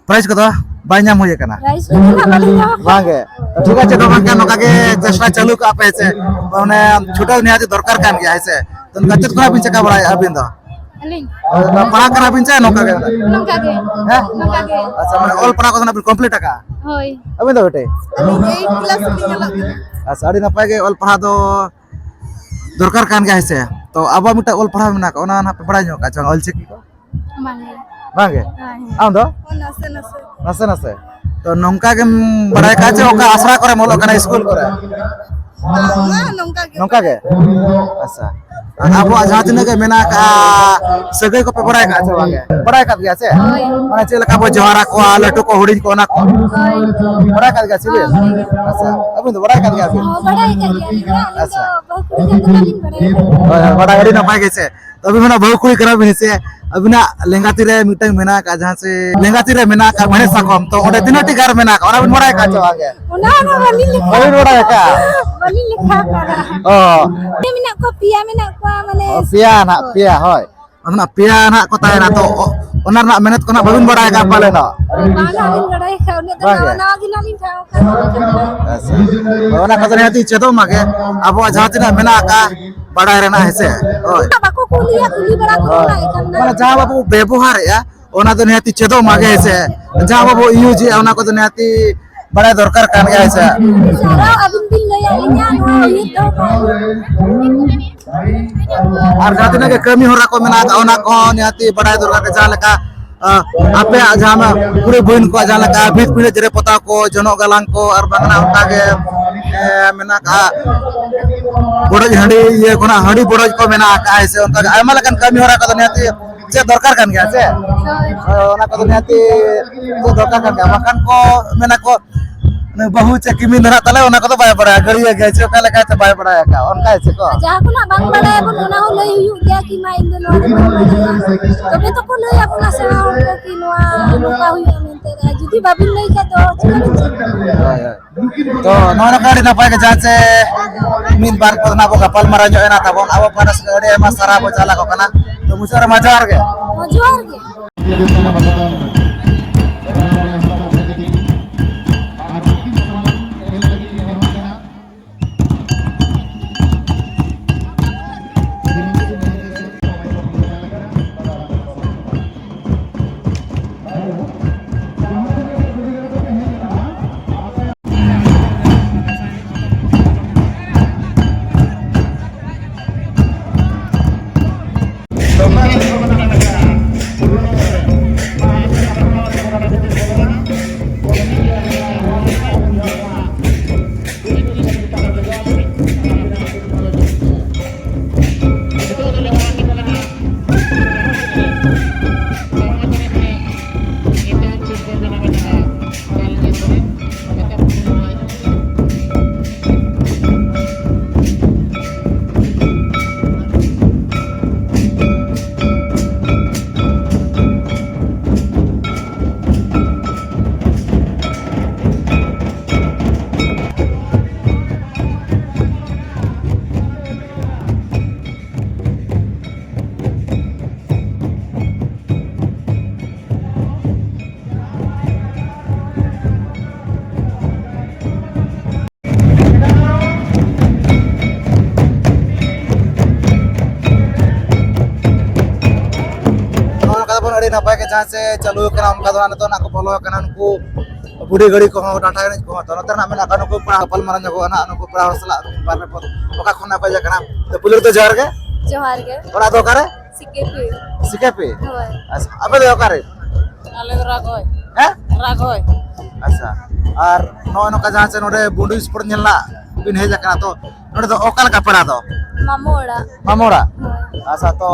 ᱯᱨᱟᱭᱤᱡᱽ ᱠᱚᱫᱚ ᱵᱟᱭ ᱧᱟᱢ ᱦᱩᱭ ᱟᱠᱟᱱᱟ? ᱯᱨᱟᱭᱤᱡᱽ ᱠᱚᱫᱚ ᱱᱟᱦᱟᱜ ᱵᱟᱞᱮ ᱧᱟᱢ ᱟᱠᱟᱫᱟ᱾ ᱵᱟᱝ ᱜᱮ? ᱴᱷᱤᱠ ᱟᱪᱷᱮ, ᱛᱚ ᱵᱟᱝᱠᱷᱟᱱ ᱱᱚᱝᱠᱟ ᱜᱮ ᱪᱮᱥᱴᱟ ᱪᱟᱹᱞᱩ ᱠᱟᱜ ᱯᱮ, ᱦᱮᱸ ᱥᱮ? ᱢᱟᱱᱮ ᱪᱷᱩᱴᱟᱹᱣ ᱱᱤᱦᱟᱹᱛ ᱫᱚᱨᱠᱟᱨ ᱠᱟᱱ ᱜᱮᱭᱟ, ᱦᱮᱸ ᱥᱮ? ᱛᱚ ᱱᱚᱝᱠᱟ ᱪᱮᱫ ᱠᱚ ᱱᱟᱦᱟᱜ ᱵᱤᱱ ᱪᱮᱠᱟ ᱵᱟᱲᱟᱭᱮᱫᱼᱟ ᱟᱹᱵᱤᱱ ᱫᱚ? ᱟᱹᱞᱤᱧ? ᱦᱳᱭ, ᱱᱚᱣᱟ ᱯᱟᱲᱦᱟᱜ ᱠᱟᱱᱟ ᱵᱤᱱ ᱥᱮ ᱱᱚᱝᱠᱟ ᱜᱮ? ᱱᱚᱝᱠᱟ ᱜᱮ᱾ ᱦᱮᱸ? ᱱᱚᱝᱠᱟ ᱜᱮ᱾ ᱟᱪᱪᱷᱟ, ᱢᱟᱱᱮ ᱚᱞ ᱯᱟᱲᱦᱟᱣ ᱠᱚᱫᱚ ᱱᱟᱜ ᱵᱤᱱ ᱠᱚᱢᱯᱞᱤᱴ ᱟᱠᱟᱜᱼᱟ? ᱦᱳᱭ᱾ ᱟᱹᱵᱤᱱ ᱫᱚ ᱵᱮᱴᱮ? ᱟᱹᱞᱤᱧ ᱮᱭᱤᱴ ᱠᱞᱟᱥ ᱨᱮᱞᱤᱧ ᱚᱞᱚᱜ ᱠᱟᱱᱟ᱾ ᱟᱪᱪᱷᱟ, ᱟᱹᱰᱤ ᱱᱟᱯᱟᱭ ᱜᱮ ᱚᱞ ᱯᱟᱲᱦᱟᱣ ᱫᱚ ᱫᱚᱨᱠᱟᱨ ᱠᱟᱱ ᱜᱮᱭᱟ, ᱦᱮᱸ ᱥᱮ? ᱛᱚ ᱟᱵᱚᱣᱟᱜ ᱢᱤᱫᱴᱟᱝ ᱚᱞ ᱯᱟᱲᱦᱟᱣ ᱢᱮᱱᱟᱜ ᱟᱠᱟᱫ, ᱚᱱᱟ ᱱᱟᱦᱟᱜ ᱯᱮ ᱵᱟᱲᱟᱭ ᱧᱚᱜ ᱟᱠᱟᱫ ᱪᱮ ᱵᱟᱝ, ᱚᱞ ᱪᱤᱠᱤ ᱠᱚ? ᱵᱟᱝ ᱜᱮ᱾ ᱵᱟᱝ ᱜᱮ? ᱦᱳᱭ᱾ ᱟᱢ ᱫᱚ? ᱦᱳᱭ, ᱱᱟᱥᱮ ᱱᱟᱥᱮ᱾ ᱱᱟᱥᱮ ᱱᱟᱥᱮ? ᱛᱚ ᱱᱚᱝᱠᱟ ᱜᱮᱢ ᱵᱟᱲᱟᱭ ᱠᱟᱜᱼᱟ ᱪᱮ ᱚᱠᱟ ᱟᱥᱲᱟ ᱠᱚᱨᱮᱢ ᱚᱞᱚᱜ ᱠᱟᱱᱟ, ᱥᱠᱩᱞ ᱠᱚᱨᱮ? ᱵᱟᱝᱟ, ᱱᱚᱝᱠᱟ ᱜᱮ᱾ ᱱᱚᱝᱠᱟ ᱜᱮ? ᱟᱪᱪᱷᱟ᱾ ᱟᱨ ᱟᱵᱚᱣᱟᱜ ᱡᱟᱦᱟᱸ ᱛᱤᱱᱟᱹᱜ ᱜᱮ ᱢᱮᱱᱟᱜ ᱟᱠᱟᱫᱼᱟ, ᱥᱟᱹᱜᱟᱹᱭ ᱠᱚᱯᱮ ᱵᱟᱲᱟᱭ ᱠᱟᱜᱼᱟ ᱪᱮ ᱵᱟᱝ ᱜᱮ? ᱵᱟᱲᱟᱭ ᱠᱟᱜ ᱜᱮᱭᱟ ᱪᱮ? ᱦᱳᱭ᱾ ᱢᱟᱱᱮ ᱪᱮᱫ ᱞᱮᱠᱟ ᱵᱚ ᱡᱚᱦᱟᱨ ᱟᱠᱚᱣᱟ, ᱞᱟᱹᱴᱩ ᱠᱚ, ᱦᱩᱰᱤᱧ ᱠᱚ, ᱚᱱᱟ ᱠᱚ? ᱦᱳᱭ᱾ ᱵᱟᱲᱟᱭ ᱠᱟᱜ ᱜᱮᱭᱟ ᱪᱮ ᱵᱤᱱ? ᱦᱳᱭ᱾ ᱟᱪᱪᱷᱟ᱾ ᱟᱹᱵᱤᱱ ᱫᱚ ᱵᱟᱲᱟᱭ ᱠᱟᱜ ᱜᱮᱭᱟ ᱵᱤᱱ? ᱦᱚᱸ, ᱵᱟᱲᱟᱭ ᱠᱟᱜ ᱜᱮᱭᱟ ᱞᱤᱧ᱾ ᱟᱹᱞᱤᱧ ᱫᱚ ᱟᱪᱪᱷᱟ᱾ ᱵᱟᱹᱦᱩ ᱠᱩᱲᱤ ᱠᱟᱱ ᱠᱟᱱᱟ ᱞᱤᱧ, ᱵᱟᱲᱟᱭ ᱠᱟᱜ ᱜᱮᱭᱟ᱾ ᱦᱳᱭ, ᱦᱳᱭ, ᱵᱟᱲᱟᱭ ᱟᱹᱰᱤ ᱱᱟᱯᱟᱭ ᱜᱮ ᱪᱮ᱾ ᱟᱹᱵᱤᱱ ᱢᱟ ᱱᱟᱜ ᱵᱟᱹᱦᱩ ᱠᱩᱲᱤ ᱠᱟᱱᱟ ᱵᱤᱱ ᱥᱮ, ᱟᱹᱵᱤᱱᱟᱜ ᱞᱮᱸᱜᱟ ᱛᱤ ᱨᱮ ᱢᱤᱫᱴᱟᱝ ᱢᱮᱱᱟᱜ ᱟᱠᱟᱫ, ᱡᱟᱦᱟᱸ ᱪᱮ ᱞᱮᱸᱜᱟ ᱛᱤ ᱨᱮ ᱢᱮᱱᱟᱜ ᱟᱠᱟᱫ ᱢᱮᱬᱦᱮᱫ ᱥᱟᱠᱚᱢ, ᱛᱚ ᱚᱸᱰᱮ ᱛᱤᱱᱟᱹᱜ ᱴᱤ ᱜᱟᱨ ᱢᱮᱱᱟᱜ ᱟᱠᱟᱫ, ᱚᱱᱟ ᱵᱤᱱ ᱵᱟᱲᱟᱭ ᱟᱠᱟᱫ ᱪᱮ ᱵᱟᱝ ᱜᱮ? ᱚᱱᱟ ᱦᱚᱸ ᱵᱟᱹᱞᱤᱧ ᱞᱮᱠᱷᱟ ᱵᱟᱹᱵᱤᱱ ᱵᱟᱲᱟᱭ ᱟᱠᱟᱫ? ᱵᱟᱹᱞᱤᱧ ᱞᱮᱠᱷᱟ ᱟᱠᱟᱫᱟ᱾ ᱚ᱾ ᱯᱮ ᱢᱮᱱᱟᱜ ᱠᱚᱣᱟ, ᱯᱮᱭᱟ ᱢᱮᱱᱟᱜ ᱠᱚᱣᱟ, ᱢᱟᱱᱮ, ᱚ, ᱯᱮᱭᱟ ᱱᱟᱜ, ᱦᱳᱭ᱾ ᱯᱮᱭᱟ, ᱦᱳᱭ᱾ ᱚᱱᱟ ᱯᱮᱭᱟ ᱱᱟᱜ ᱠᱚ ᱛᱟᱦᱮᱱᱟ, ᱛᱚ ᱚ-, ᱚᱱᱟ ᱨᱮᱱᱟᱜ ᱢᱮᱱᱮᱫ ᱠᱚ ᱱᱟᱜ ᱵᱟᱹᱵᱤᱱ ᱵᱟᱲᱟᱭ ᱟᱠᱟᱫ ᱯᱟᱞᱮ ᱱᱚᱜ? ᱵᱟᱝ ᱦᱟᱸᱜ ᱞᱤᱧ ᱵᱟᱲᱟᱭ ᱟᱠᱟᱫ, ᱩᱱᱟᱹᱜ ᱫᱚ ᱵᱟᱝ ᱱᱟᱣᱟ ᱜᱮ? ᱱᱟᱣᱟ ᱜᱮ ᱱᱟᱜ ᱞᱤᱧ ᱴᱷᱟᱶ ᱟᱠᱟᱱᱟ᱾ ᱟᱪᱪᱷᱟ᱾ ᱦᱳᱭ, ᱚᱱᱟ ᱠᱚᱫᱚ ᱱᱤᱦᱟᱹᱛᱤ ᱪᱮᱫᱚᱜ ᱢᱟᱜᱮ, ᱟᱵᱚᱣᱟᱜ ᱡᱟᱦᱟᱸ ᱛᱤᱱᱟᱹᱜ ᱢᱮᱱᱟᱜ ᱟᱠᱟᱫ ᱵᱟᱲᱟᱭ ᱨᱮᱱᱟᱜ, ᱦᱮᱸ ᱥᱮ? ᱦᱳᱭ᱾ ᱵᱟᱠᱚ ᱠᱩᱞᱤᱭᱟ, ᱠᱩᱞᱤ ᱵᱟᱲᱟ ᱠᱚ ᱦᱳᱭ᱾ ᱚᱱᱟ ᱮᱠᱟᱞ ᱢᱟᱱᱮ ᱡᱟᱦᱟᱸ ᱵᱟᱵᱚ ᱵᱮᱵᱚᱦᱟᱨᱮᱜᱼᱟ, ᱚᱱᱟ ᱫᱚ ᱱᱤᱦᱟᱹᱛᱤ ᱪᱮᱫᱚᱜ ᱢᱟᱜᱮ, ᱦᱮᱸ ᱥᱮ? ᱡᱟᱦᱟᱸ ᱵᱟᱵᱚ ᱤᱭᱩᱡᱽ ᱮᱜᱼᱟ, ᱚᱱᱟ ᱠᱚᱫᱚ ᱱᱤᱦᱟᱹᱛᱤ ᱵᱟᱲᱟᱭ ᱫᱚᱨᱠᱟᱨ ᱠᱟᱱ ᱜᱮᱭᱟ, ᱦᱮᱸ ᱥᱮ? ᱟᱨᱚ ᱟᱹᱵᱤᱱ ᱵᱤᱱ ᱞᱟᱹᱭᱟ ᱞᱤᱧᱟ ᱱᱚᱣᱟ ᱩᱭᱦᱟᱹᱨ ᱫᱚᱦᱚ ᱠᱟᱜ᱾ ᱟᱨ ᱡᱟᱦᱟᱸ ᱛᱤᱱᱟᱹᱜ ᱜᱮ ᱠᱟᱹᱢᱤ ᱦᱚᱨᱟ ᱠᱚ ᱢᱮᱱᱟᱜ ᱟᱠᱟᱫ, ᱚᱱᱟ ᱠᱚᱦᱚᱸ ᱱᱤᱦᱟᱹᱛᱤ ᱵᱟᱲᱟᱭ ᱫᱚᱨᱠᱟᱨ ᱠᱟᱱᱟ᱾ ᱡᱟᱦᱟᱸ ᱞᱮᱠᱟ, ᱟᱸ, ᱟᱯᱮᱭᱟᱜ ᱡᱟᱦᱟᱸ ᱠᱩᱲᱤ ᱵᱚᱦᱤᱱ ᱠᱚᱣᱟᱜ ᱡᱟᱦᱟᱸ ᱞᱮᱠᱟ ᱵᱷᱤᱛ ᱯᱤᱸᱰᱟᱹ ᱡᱮᱨᱮᱲ ᱯᱚᱛᱟᱣ ᱠᱚ, ᱡᱚᱱᱚᱜ ᱜᱟᱞᱟᱝ ᱠᱚ, ᱟᱨ ᱵᱟᱝ ᱚᱱᱠᱟ ᱜᱮ ᱮ, ᱢᱮᱱᱟᱜ ᱟᱠᱟᱫ ᱵᱚᱰᱚᱡ ᱦᱟᱺᱰᱤ, ᱤᱭᱟᱹ ᱠᱷᱚᱱᱟᱜ ᱦᱟᱺᱰᱤ ᱵᱚᱰᱚᱡ ᱠᱚ ᱢᱮᱱᱟᱜ ᱟᱠᱟᱫ, ᱦᱮᱸ ᱥᱮ, ᱚᱱᱠᱟ ᱜᱮ ᱟᱭᱢᱟ ᱞᱮᱠᱟᱱ ᱠᱟᱹᱢᱤ ᱦᱚᱨᱟ ᱠᱚᱫᱚ ᱱᱤᱦᱟᱹᱛᱤ ᱪᱮᱫ ᱫᱚᱨᱠᱟᱨ ᱠᱟᱱ ᱜᱮᱭᱟ ᱥᱮ᱾ ᱦᱳᱭ᱾ ᱦᱳᱭ, ᱚᱱᱟ ᱠᱚᱫᱚ ᱱᱤᱦᱟᱹᱛᱤ ᱪᱮᱫ ᱫᱚᱨᱠᱟᱨ ᱠᱟᱱ ᱜᱮᱭᱟ, ᱵᱟᱝᱠᱷᱟᱱ ᱠᱚ ᱢᱮᱱᱟ ᱠᱚ, ᱩᱱᱤ ᱵᱟᱹᱦᱩ ᱪᱮᱫ ᱠᱤᱢᱤᱱ ᱫᱚ ᱱᱟᱜ ᱛᱟᱞᱮ, ᱚᱱᱟ ᱠᱚᱫᱚ ᱵᱟᱭ ᱵᱟᱲᱟᱭᱟ, ᱜᱟᱹᱲᱤᱭᱟᱹ ᱜᱮᱭᱟ ᱪᱮ ᱚᱠᱟ ᱞᱮᱠᱟ ᱪᱚ ᱵᱟᱭ ᱵᱟᱲᱟᱭ ᱟᱠᱟᱫ, ᱚᱱᱠᱟ ᱜᱮ ᱪᱮ ᱠᱚ? ᱡᱟᱦᱟᱸ ᱠᱷᱚᱱᱟᱜ ᱵᱟᱝ ᱵᱟᱲᱟᱭᱟᱵᱚᱱ, ᱚᱱᱟ ᱦᱚᱸ ᱞᱟᱹᱭ ᱦᱩᱭᱩᱜ ᱜᱮᱭᱟ ᱠᱤ, "ᱢᱟ, ᱤᱧ ᱫᱚ ᱱᱚᱣᱟ ᱫᱚ ᱵᱟᱹᱧ ᱵᱟᱲᱟᱭᱟ᱾" ᱛᱚᱵᱮ ᱛᱚᱠᱚ ᱞᱟᱹᱭ ᱟᱵᱚᱱᱟ ᱥᱮᱬᱟ ᱦᱚᱲ ᱠᱚ ᱠᱤ, "ᱱᱚᱣᱟ ᱱᱚᱝᱠᱟ ᱦᱩᱭᱩᱜᱼᱟ" ᱢᱮᱱᱛᱮ᱾ ᱟᱨ ᱡᱩᱫᱤ ᱵᱟᱵᱤᱱ ᱞᱟᱹᱭ ᱠᱷᱟᱡ ᱫᱚ ᱪᱤᱠᱟᱹ ᱵᱤᱱ ᱪᱮᱫᱟ? ᱦᱳᱭ, ᱦᱳᱭ᱾ ᱛᱚ ᱱᱚᱜᱼᱚ ᱱᱚᱝᱠᱟ ᱟᱹᱰᱤ ᱱᱟᱯᱟᱭ ᱜᱮ, ᱡᱟᱦᱟᱸ ᱪᱮ ᱢᱤᱫ ᱵᱟᱨ ᱠᱚ ᱱᱟᱜ ᱵᱚ ᱜᱟᱯᱟᱞ ᱢᱟᱨᱟᱣ ᱧᱚᱜ ᱮᱱᱟ ᱛᱟᱵᱚᱱ, ᱟᱵᱚ ᱯᱟᱦᱴᱟ ᱥᱮᱫ ᱟᱹᱰᱤ ᱟᱭᱢᱟ ᱥᱟᱨᱦᱟᱣ ᱵᱚ ᱪᱟᱞ ᱟᱠᱚ ᱠᱟᱱᱟ᱾ ᱛᱚ ᱢᱩᱪᱟᱹᱫ ᱨᱮ ᱢᱟ ᱡᱚᱦᱟᱨ ᱜᱮ᱾ ᱦᱚᱸ, ᱡᱚᱦᱟᱨ ᱜᱮ᱾ ᱱᱚᱜᱼᱚ ᱱᱚᱝᱠᱟ ᱛᱟᱵᱚᱱ ᱟᱹᱰᱤ ᱱᱟᱯᱟᱭ ᱜᱮ ᱡᱟᱦᱟᱸ ᱥᱮ ᱪᱟᱹᱞᱩ ᱟᱠᱟᱱᱟ, ᱚᱱᱠᱟ ᱫᱚ ᱦᱟᱸᱜ ᱱᱤᱛᱚᱜ ᱱᱟᱜ ᱠᱚ ᱵᱚᱞᱚ ᱟᱠᱟᱱᱟ ᱱᱩᱠᱩ ᱵᱩᱰᱷᱤ ᱜᱟᱹᱲᱤ ᱠᱚᱦᱚᱸ, ᱰᱟᱸᱰᱟ ᱮᱱᱮᱡ ᱠᱚᱦᱚᱸ᱾ ᱛᱚ ᱱᱚᱛᱮ ᱨᱮᱱᱟᱜ ᱢᱮᱱᱟᱜ ᱠᱚᱣᱟ ᱱᱩᱠᱩ ᱯᱮᱲᱟ ᱜᱟᱯᱟᱞ ᱢᱟᱨᱟᱣ ᱧᱚᱜᱚᱜᱼᱟ ᱱᱟᱜ ᱱᱩᱠᱩ ᱯᱮᱲᱟ ᱦᱚᱲ ᱥᱟᱞᱟᱜ ᱢᱤᱫ ᱵᱟᱨ ᱨᱮ ᱯᱚᱫ᱾ ᱚᱠᱟ ᱠᱷᱚᱱ ᱱᱟᱜ ᱯᱮ ᱦᱮᱡ ᱟᱠᱟᱱᱟ? ᱛᱚ ᱯᱩᱭᱞᱩ ᱨᱮᱫᱚ ᱡᱚᱦᱟᱨ ᱜᱮ᱾ ᱡᱚᱦᱟᱨ ᱜᱮ᱾ ᱚᱲᱟᱜ ᱫᱚ ᱚᱠᱟᱨᱮ? ᱥᱤᱠᱮᱯᱤ᱾ ᱥᱤᱠᱮᱯᱤ? ᱦᱳᱭ᱾ ᱟᱪᱪᱷᱟ, ᱟᱯᱮ ᱫᱚ ᱚᱠᱟᱨᱮ? ᱟᱞᱮ ᱫᱚ ᱨᱟᱜᱚᱭ᱾ ᱦᱮᱸ? ᱨᱟᱜᱷᱚᱭ᱾ ᱟᱪᱪᱷᱟ, ᱟᱨ ᱱᱚᱜᱼᱚᱭ ᱱᱚᱝᱠᱟ ᱡᱟᱦᱟᱸ ᱪᱮ ᱱᱚᱰᱮ ᱵᱩᱰᱩ ᱥᱯᱳᱨᱴ ᱧᱮᱞ ᱨᱮᱱᱟᱜ ᱵᱤᱱ ᱦᱮᱡ ᱟᱠᱟᱱᱟ, ᱛᱚ ᱱᱚᱰᱮ ᱫᱚ ᱚᱠᱟ ᱞᱮᱠᱟ ᱯᱮᱲᱟ ᱫᱚ? ᱢᱟᱢᱚ ᱚᱲᱟᱜ᱾ ᱢᱟᱢᱚ ᱚᱲᱟᱜ? ᱦᱳᱭ᱾ ᱟᱪᱪᱷᱟ, ᱛᱚ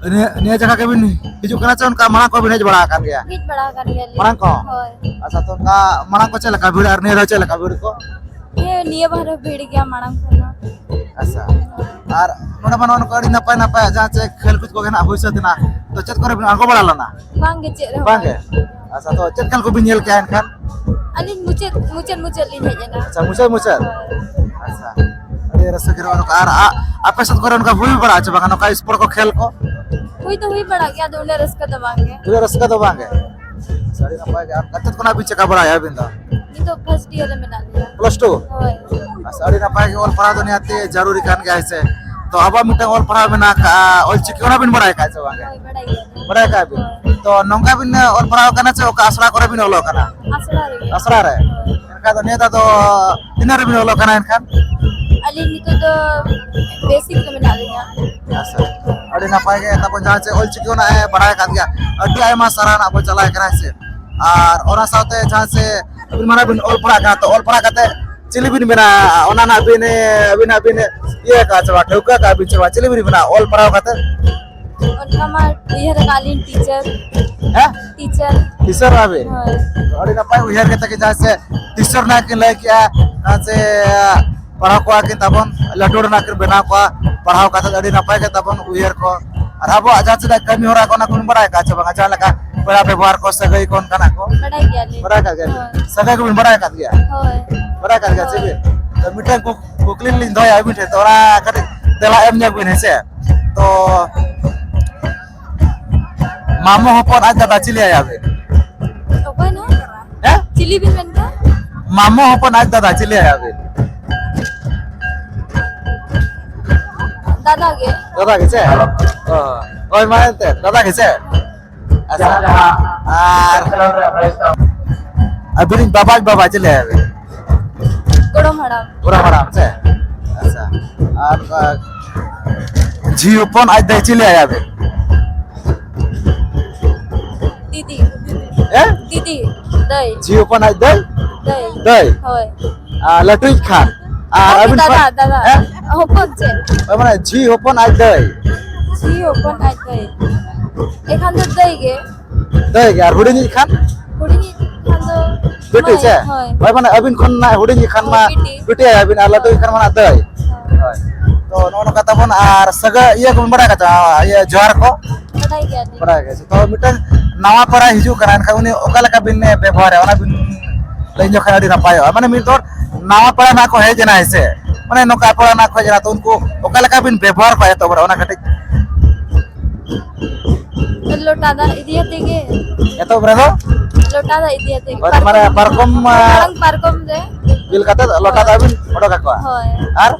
ᱱᱤᱭᱟᱹ, ᱱᱤᱭᱟᱹ ᱡᱟᱭᱜᱟ ᱜᱮᱵᱤᱱ ᱦᱤᱡᱩᱜ ᱠᱟᱱᱟ ᱪᱮ ᱚᱱᱠᱟ ᱢᱟᱲᱟᱝ ᱠᱚ ᱵᱤᱱ ᱦᱮᱡ ᱵᱟᱲᱟ ᱟᱠᱟᱱ ᱜᱮᱭᱟ? ᱦᱮᱡ ᱵᱟᱲᱟ ᱟᱠᱟᱱ ᱜᱮᱭᱟᱞᱤᱧ᱾ ᱢᱟᱲᱟᱝ ᱠᱚ? ᱦᱳᱭ᱾ ᱟᱪᱪᱷᱟ, ᱛᱚ ᱚᱱᱠᱟ ᱢᱟᱲᱟᱝ ᱠᱚ ᱪᱮᱫ ᱞᱮᱠᱟ ᱵᱷᱤᱲ ᱟᱨ ᱱᱤᱭᱟᱹ ᱫᱷᱟᱣ ᱪᱮᱫ ᱞᱮᱠᱟ ᱵᱷᱤᱲ ᱠᱚ? ᱦᱮᱸ, ᱱᱤᱭᱟᱹ ᱵᱟᱨ ᱦᱚᱸ ᱵᱷᱤᱲ ᱜᱮᱭᱟ ᱢᱟᱲᱟᱝ ᱠᱷᱚᱱ ᱦᱚᱸ᱾ ᱟᱪᱪᱷᱟ, ᱟᱨ ᱱᱚᱰᱮ ᱢᱟ ᱱᱚᱜᱼᱚ ᱱᱚᱝᱠᱟ ᱟᱹᱰᱤ ᱱᱟᱯᱟᱭ ᱱᱟᱯᱟᱭ ᱡᱟᱦᱟᱸ ᱪᱮ ᱠᱷᱮᱞ ᱠᱚ ᱜᱮ ᱱᱟᱜ ᱦᱩᱭ ᱥᱟᱹᱛ ᱮᱱᱟ, ᱛᱚ ᱪᱮᱫ ᱠᱚᱨᱮ ᱵᱤᱱ ᱟᱬᱜᱚ ᱵᱟᱲᱟ ᱞᱮᱱᱟ? ᱵᱟᱝ ᱜᱮ, ᱪᱮᱫ ᱨᱮᱦᱚᱸ ᱵᱟᱝ ᱜᱮ? ᱵᱟᱝ᱾ ᱟᱪᱪᱷᱟ, ᱛᱚ ᱪᱮᱫ ᱠᱷᱮᱞ ᱠᱚᱵᱤᱱ ᱧᱮᱞ ᱠᱮᱜᱼᱟ ᱮᱱᱠᱷᱟᱱ? ᱟᱹᱞᱤᱧ ᱢᱩᱪᱟᱹᱫ, ᱢᱩᱪᱟᱹᱫ, ᱢᱩᱪᱟᱹᱫ ᱞᱤᱧ ᱦᱮᱡ ᱮᱱᱟ᱾ ᱟᱪᱪᱷᱟ, ᱢᱩᱪᱟᱹᱫ, ᱢᱩᱪᱟᱹᱫ᱾ ᱦᱳᱭ᱾ ᱟᱪᱪᱷᱟ, ᱟᱹᱰᱤ ᱨᱟᱹᱥᱠᱟᱹ ᱜᱮ ᱱᱚᱜᱼᱚ ᱱᱚᱝᱠᱟ᱾ ᱟᱨ ᱟ-, ᱟᱯᱮ ᱥᱮᱫ ᱠᱚᱨᱮ ᱚᱱᱠᱟ ᱦᱩᱭ ᱵᱟᱲᱟᱜᱼᱟ ᱪᱮ ᱵᱟᱝᱟ ᱱᱚᱝᱠᱟ ᱥᱯᱳᱨᱴ ᱠᱚ ᱠᱷᱮᱞ ᱠᱚ? ᱦᱩᱭ ᱫᱚ ᱦᱩᱭ ᱵᱟᱲᱟᱜ ᱜᱮᱭᱟ, ᱟᱫᱚ ᱩᱱᱟᱹᱜ ᱨᱟᱹᱥᱠᱟᱹ ᱫᱚ ᱵᱟᱝ ᱜᱮ᱾ ᱩᱱᱟᱹᱜ ᱨᱟᱹᱥᱠᱟᱹ ᱫᱚ ᱵᱟᱝ ᱜᱮ? ᱟᱪᱪᱷᱟ, ᱟᱹᱰᱤ ᱱᱟᱯᱟᱭ ᱜᱮ᱾ ᱟᱨ ᱪᱮᱫ ᱠᱷᱚᱱᱟᱜ ᱵᱤᱱ ᱪᱮᱠᱟ ᱵᱟᱲᱟᱭᱟ ᱟᱹᱵᱤᱱ ᱫᱚ? ᱱᱤᱛᱚᱜ ᱯᱷᱟᱥᱴ ᱤᱭᱟᱨ ᱨᱮ ᱢᱮᱱᱟᱜ ᱞᱤᱧᱟ᱾ Plus two? ᱦᱳᱭ᱾ ᱟᱪᱪᱷᱟ, ᱟᱹᱰᱤ ᱱᱟᱯᱟᱭ ᱜᱮ, ᱚᱞ ᱯᱟᱲᱦᱟᱣ ᱫᱚ ᱱᱤᱦᱟᱹᱛᱤ ᱡᱟᱹᱨᱩᱨᱤ ᱠᱟᱱ ᱜᱮᱭᱟ, ᱦᱮᱸ ᱥᱮ? ᱛᱚ ᱟᱵᱚᱣᱟᱜ ᱢᱤᱫᱴᱟᱝ ᱚᱞ ᱯᱟᱲᱦᱟᱣ ᱢᱮᱱᱟᱜ ᱟᱠᱟᱫᱼᱟ, ᱚᱞ ᱪᱤᱠᱤ, ᱚᱱᱟ ᱵᱤᱱ ᱵᱟᱲᱟᱭ ᱟᱠᱟᱫᱼᱟ ᱥᱮ ᱵᱟᱝ? ᱦᱳᱭ, ᱵᱟᱲᱟᱭ ᱜᱮᱭᱟᱞᱤᱧ᱾ ᱵᱟᱲᱟᱭ ᱟᱠᱟᱫ ᱵᱤᱱ? ᱦᱳᱭ᱾ ᱛᱚ ᱱᱚᱝᱠᱟ ᱵᱤᱱ, ᱚᱞ ᱯᱟᱲᱦᱟᱣ ᱠᱟᱱᱟ ᱪᱮ ᱚᱠᱟ ᱟᱥᱲᱟ ᱠᱚᱨᱮ ᱵᱤᱱ ᱚᱞᱚᱜ ᱠᱟᱱᱟ? ᱟᱥᱲᱟ ᱨᱮᱜᱮ᱾ ᱟᱥᱲᱟ ᱨᱮ? ᱦᱳᱭ᱾ ᱮᱱᱠᱷᱟᱱ ᱫᱚ ᱱᱤᱭᱟᱹ ᱫᱷᱟᱣ ᱫᱚ ᱛᱤᱱᱟᱹᱜ ᱨᱮᱵᱤᱱ ᱚᱞᱚᱜ ᱠᱟᱱᱟ ᱮᱱᱠᱷᱟᱱ? ᱟᱹᱞᱤᱧ ᱱᱤᱛᱚᱜ ᱫᱚ ᱵᱮᱥᱤᱠ ᱨᱮ ᱢᱮᱱᱟᱜ ᱞᱤᱧᱟ᱾ ᱟᱪᱪᱷᱟ, ᱟᱹᱰᱤ ᱱᱟᱯᱟᱭ ᱜᱮ᱾ ᱛᱟᱯᱚᱨ ᱡᱟᱦᱟᱸ ᱪᱮ ᱚᱞ ᱪᱤᱠᱤ ᱚᱱᱟ ᱮ ᱵᱟᱲᱟᱭ ᱟᱠᱟᱫ ᱜᱮᱭᱟ, ᱟᱹᱰᱤ ᱟᱭᱢᱟ ᱥᱟᱨᱦᱟᱣ ᱱᱟᱜ ᱵᱚ ᱪᱟᱞᱟᱣ ᱠᱟᱱᱟ, ᱦᱮᱸ ᱥᱮ? ᱟᱨ ᱚᱱᱟ ᱥᱟᱶᱛᱮ ᱡᱟᱦᱟᱸ ᱥᱮ ᱟᱹᱵᱤᱱ ᱢᱟᱱᱮ ᱵᱤᱱ ᱚᱞ ᱯᱟᱲᱦᱟᱜ ᱠᱟᱱᱟ, ᱛᱚ ᱚᱞ ᱯᱟᱲᱦᱟᱜ ᱠᱟᱛᱮ ᱪᱤᱞᱤ ᱵᱤᱱ ᱵᱮᱱᱟ, ᱚᱱᱟ ᱱᱟᱜ ᱵᱤᱱ, ᱟᱹᱵᱤᱱᱟᱜ ᱵᱤᱱ ᱤᱭᱟᱹ ᱠᱟᱜᱼᱟ ᱥᱮ ᱵᱟᱝ, ᱴᱷᱟᱹᱣᱠᱟᱹ ᱠᱟᱜᱼᱟ ᱵᱤᱱ ᱥᱮ ᱵᱟᱝ, ᱪᱤᱞᱤ ᱵᱤᱱ ᱵᱮᱱᱟ ᱚᱞ ᱯᱟᱲᱦᱟᱣ ᱠᱟᱛᱮ? ᱚᱱᱠᱟ ᱢᱟ ᱩᱭᱦᱟᱹᱨ ᱟᱠᱟᱫ ᱞᱤᱧ ᱴᱤᱪᱟᱨ᱾ ᱦᱮᱸ? ᱴᱤᱪᱟᱨ᱾ ᱴᱤᱪᱟᱨ ᱟᱵᱤᱱ? ᱦᱳᱭ᱾ ᱟᱹᱰᱤ ᱱᱟᱯᱟᱭ ᱩᱭᱦᱟᱹᱨ ᱠᱟᱛᱮ ᱜᱮ ᱡᱟᱦᱟᱸ ᱥᱮ ᱴᱤᱪᱟᱨ ᱨᱮᱱᱟᱜ ᱠᱤᱱ ᱞᱟᱹᱭ ᱠᱮᱜᱼᱟ, ᱡᱟᱦᱟᱸ ᱥᱮ ᱯᱟᱲᱦᱟᱣ ᱠᱚᱣᱟ ᱠᱤᱱ ᱛᱟᱵᱚᱱ, ᱞᱟᱹᱴᱩ ᱨᱮᱱᱟᱜ ᱠᱤᱱ ᱵᱮᱱᱟᱣ ᱠᱚᱣᱟ, ᱯᱟᱲᱦᱟᱣ ᱠᱟᱛᱮ ᱟᱹᱰᱤ ᱱᱟᱯᱟᱭ ᱜᱮ ᱛᱟᱵᱚᱱ ᱩᱭᱦᱟᱹᱨ ᱠᱚ᱾ ᱟᱨ ᱟᱵᱚᱣᱟᱜ ᱡᱟᱦᱟᱸ ᱛᱤᱱᱟᱹᱜ ᱠᱟᱹᱢᱤ ᱦᱚᱨᱟ ᱠᱚ ᱚᱱᱟ ᱠᱚᱵᱚᱱ ᱵᱟᱲᱟᱭ ᱟᱠᱟᱫ ᱪᱮ ᱵᱟᱝᱟ? ᱡᱟᱦᱟᱸ ᱞᱮᱠᱟ ᱯᱮᱲᱟ ᱵᱮᱵᱚᱦᱟᱨ ᱠᱚ, ᱥᱟᱹᱜᱟᱹᱭ ᱠᱚ ᱚᱱᱠᱟᱱᱟᱜ ᱠᱚ? ᱵᱟᱲᱟᱭ ᱜᱮᱭᱟᱞᱤᱧ᱾ ᱵᱟᱲᱟᱭ ᱟᱠᱟᱫ ᱜᱮᱭᱟ? ᱦᱳᱭ᱾ ᱥᱟᱹᱜᱟᱹᱭ ᱠᱚᱵᱤᱱ ᱵᱟᱲᱟᱭ ᱟᱠᱟᱫ ᱜᱮᱭᱟ? ᱦᱳᱭ᱾ ᱵᱟᱲᱟᱭ ᱟᱠᱟᱫ ᱜᱮᱭᱟ ᱪᱮ ᱦᱳᱭ᱾ ᱵᱤᱱ? ᱛᱚ ᱢᱤᱫᱴᱮᱱ ᱠᱩᱠ-, ᱠᱩᱠᱞᱤ ᱞᱤᱧ ᱫᱚᱦᱚᱭᱟ ᱟᱹᱵᱤᱱ ᱴᱷᱮᱱ, ᱛᱚ ᱚᱱᱟ ᱠᱟᱹᱴᱤᱡ ᱛᱮᱞᱟ ᱮᱢ ᱧᱚᱜ ᱵᱤᱱ, ᱦᱮᱸ ᱥᱮ? ᱛᱚ ᱢᱟᱢᱚ ᱦᱚᱯᱚᱱ ᱟᱡ ᱫᱟᱫᱟ ᱪᱤᱞᱤ ᱟᱭᱟ ᱵᱤᱱ? ᱚᱠᱚᱭ ᱱᱟ? ᱦᱮᱸ? ᱪᱤᱞᱤ ᱵᱤᱱ ᱢᱮᱱ ᱠᱮᱫᱟ? ᱢᱟᱢᱚ ᱦᱚᱯᱚᱱ ᱟᱡ ᱫᱟᱫᱟ ᱪᱤᱞᱤ ᱟᱭᱟ ᱵᱤᱱ? ᱫᱟᱫᱟ ᱜᱮ᱾ ᱫᱟᱫᱟ ᱜᱮ ᱪᱮ? ᱚ, ᱦᱳᱭ ᱢᱟ ᱮᱱᱛᱮ, ᱫᱟᱫᱟ ᱜᱮ ᱪᱮ? ᱟᱪᱪᱷᱟ᱾ ᱟᱨ ᱟᱹᱵᱤᱱᱤᱡ ᱵᱟᱵᱟ ᱟᱡ ᱵᱟᱵᱟ ᱪᱤᱞᱤ ᱟᱭᱟ ᱵᱤᱱ? ᱜᱚᱲᱚᱢ ᱦᱟᱲᱟᱢ᱾ ᱜᱚᱲᱚᱢ ᱦᱟᱲᱟᱢ ᱪᱮ? ᱟᱪᱪᱷᱟ᱾ ᱟᱨ, ᱟᱨ ᱡᱷᱤ ᱦᱚᱯᱚᱱ ᱟᱡ ᱫᱟᱹᱭ ᱪᱤᱞᱤ ᱟᱭᱟ ᱵᱤᱱ? ᱫᱤᱫᱤ᱾ ᱦᱮᱸ? ᱫᱤᱫᱤ᱾ ᱫᱟᱹᱭ᱾ ᱡᱷᱤ ᱦᱚᱯᱚᱱ ᱟᱡ ᱫᱟᱹᱭ? ᱫᱟᱹᱭ᱾ ᱫᱟᱹᱭ? ᱦᱳᱭ᱾ ᱟᱨ ᱞᱟᱹᱴᱩᱭᱤᱡ ᱠᱷᱟᱱ? ᱟᱨ ᱟᱹᱵᱤᱱ ᱫᱟᱫᱟ, ᱠᱷᱚᱱ? ᱫᱟᱫᱟ᱾ ᱦᱮᱸ? ᱦᱚᱯᱚᱱ ᱪᱮᱫ? ᱦᱳᱭ, ᱢᱟᱱᱮ ᱡᱷᱤ ᱦᱚᱯᱚᱱ ᱟᱡ ᱫᱟᱹᱭ? ᱡᱷᱤ ᱦᱚᱯᱚᱱ ᱟᱡ ᱫᱟᱹᱭ᱾ ᱮᱱᱠᱷᱟᱱ ᱫᱚ ᱫᱟᱹᱭ ᱜᱮ᱾ ᱫᱟᱹᱭ ᱜᱮ, ᱟᱨ ᱦᱩᱰᱤᱧᱤᱡ ᱠᱷᱟᱱ? ᱦᱩᱰᱤᱧᱤᱡ ᱠᱷᱟᱱ ᱫᱚ ᱵᱤᱴᱤ ᱢᱟᱹᱭ, ᱥᱮ? ᱦᱳᱭ᱾ ᱦᱳᱭ, ᱢᱟᱱᱮ ᱟᱹᱵᱤᱱ ᱠᱷᱚᱱ ᱱᱟᱜ ᱦᱩᱰᱤᱧᱤᱡ ᱠᱷᱟᱱ ᱢᱟ ᱦᱳᱭ, ᱵᱤᱴᱤ᱾ ᱵᱤᱴᱤ ᱟᱭᱟᱵᱤᱱ, ᱟᱨ ᱞᱟᱹᱴᱩᱭᱤᱡ ᱠᱷᱟᱱ ᱢᱟ ᱱᱟᱜ ᱫᱟᱹᱭ᱾ ᱦᱳᱭ᱾ ᱦᱳᱭ᱾ ᱛᱚ, ᱱᱚᱜᱼᱚ ᱱᱚᱝᱠᱟ ᱛᱟᱵᱚᱱ, ᱟᱨ ᱥᱟᱹᱜᱟᱹᱭ ᱤᱭᱟᱹ ᱠᱚᱵᱚᱱ ᱵᱟᱲᱟᱭ ᱠᱟᱫᱟ, ᱤᱭᱟᱹ ᱡᱚᱦᱟᱨ ᱠᱚ? ᱵᱟᱰᱟᱭ ᱜᱮᱭᱟ ᱞᱤᱧ᱾ ᱵᱟᱰᱟᱭ ᱜᱮᱭᱟ᱾ ᱛᱚ, ᱢᱤᱫᱴᱟᱝ ᱱᱟᱣᱟ ᱯᱮᱲᱟᱭ ᱦᱤᱡᱩᱜ ᱠᱟᱱᱟ, ᱮᱱᱠᱷᱟᱱ ᱩᱱᱤ ᱚᱠᱟ ᱞᱮᱠᱟ ᱵᱤᱱ ᱵᱮᱵᱚᱦᱟᱨᱟ, ᱚᱱᱟ ᱵᱤᱱ ᱞᱟᱹᱭ ᱧᱚᱜ ᱠᱷᱟᱱ ᱟᱹᱰᱤ ᱱᱟᱯᱟᱭᱚᱜᱼᱟ᱾ ᱢᱟᱱᱮ ᱢᱤᱫ ᱦᱚᱲ ᱱᱟᱣᱟ ᱯᱮᱲᱟ ᱱᱟᱜ ᱠᱚ ᱦᱮᱡ ᱮᱱᱟ, ᱦᱮᱸ ᱥᱮ? ᱢᱟᱱᱮ ᱱᱚᱝᱠᱟ ᱯᱮᱲᱟ ᱱᱟᱜ ᱠᱚ ᱦᱮᱡ ᱮᱱᱟ, ᱛᱚ ᱩᱱᱠᱩ ᱚᱠᱟ ᱞᱮᱠᱟ ᱵᱤᱱ ᱵᱮᱵᱚᱦᱟᱨ ᱠᱚᱣᱟ ᱮᱛᱚᱦᱚᱵ ᱨᱮ, ᱚᱱᱟ ᱠᱟᱹᱴᱤᱡ? ᱞᱚᱴᱟ ᱫᱟᱜ ᱤᱫᱤᱭᱟᱛᱮ ᱜᱮ᱾ ᱮᱛᱚᱦᱚᱵ ᱨᱮᱫᱚ? ᱞᱚᱴᱟ ᱫᱟᱜ ᱤᱫᱤᱭᱟᱛᱮ ᱜᱮ᱾ ᱦᱳᱭ, ᱢᱟᱱᱮ ᱯᱟᱨᱠᱚᱢ, ᱢᱟᱨᱟᱝ ᱯᱟᱨᱠᱚᱢ ᱨᱮ᱾ ᱵᱤᱞ ᱠᱟᱛᱮ ᱞᱚᱴᱟ ᱫᱟᱜ ᱵᱤᱱ ᱚᱰᱚᱠ ᱟᱠᱚᱣᱟ᱾ ᱦᱳᱭ᱾ ᱟᱨ?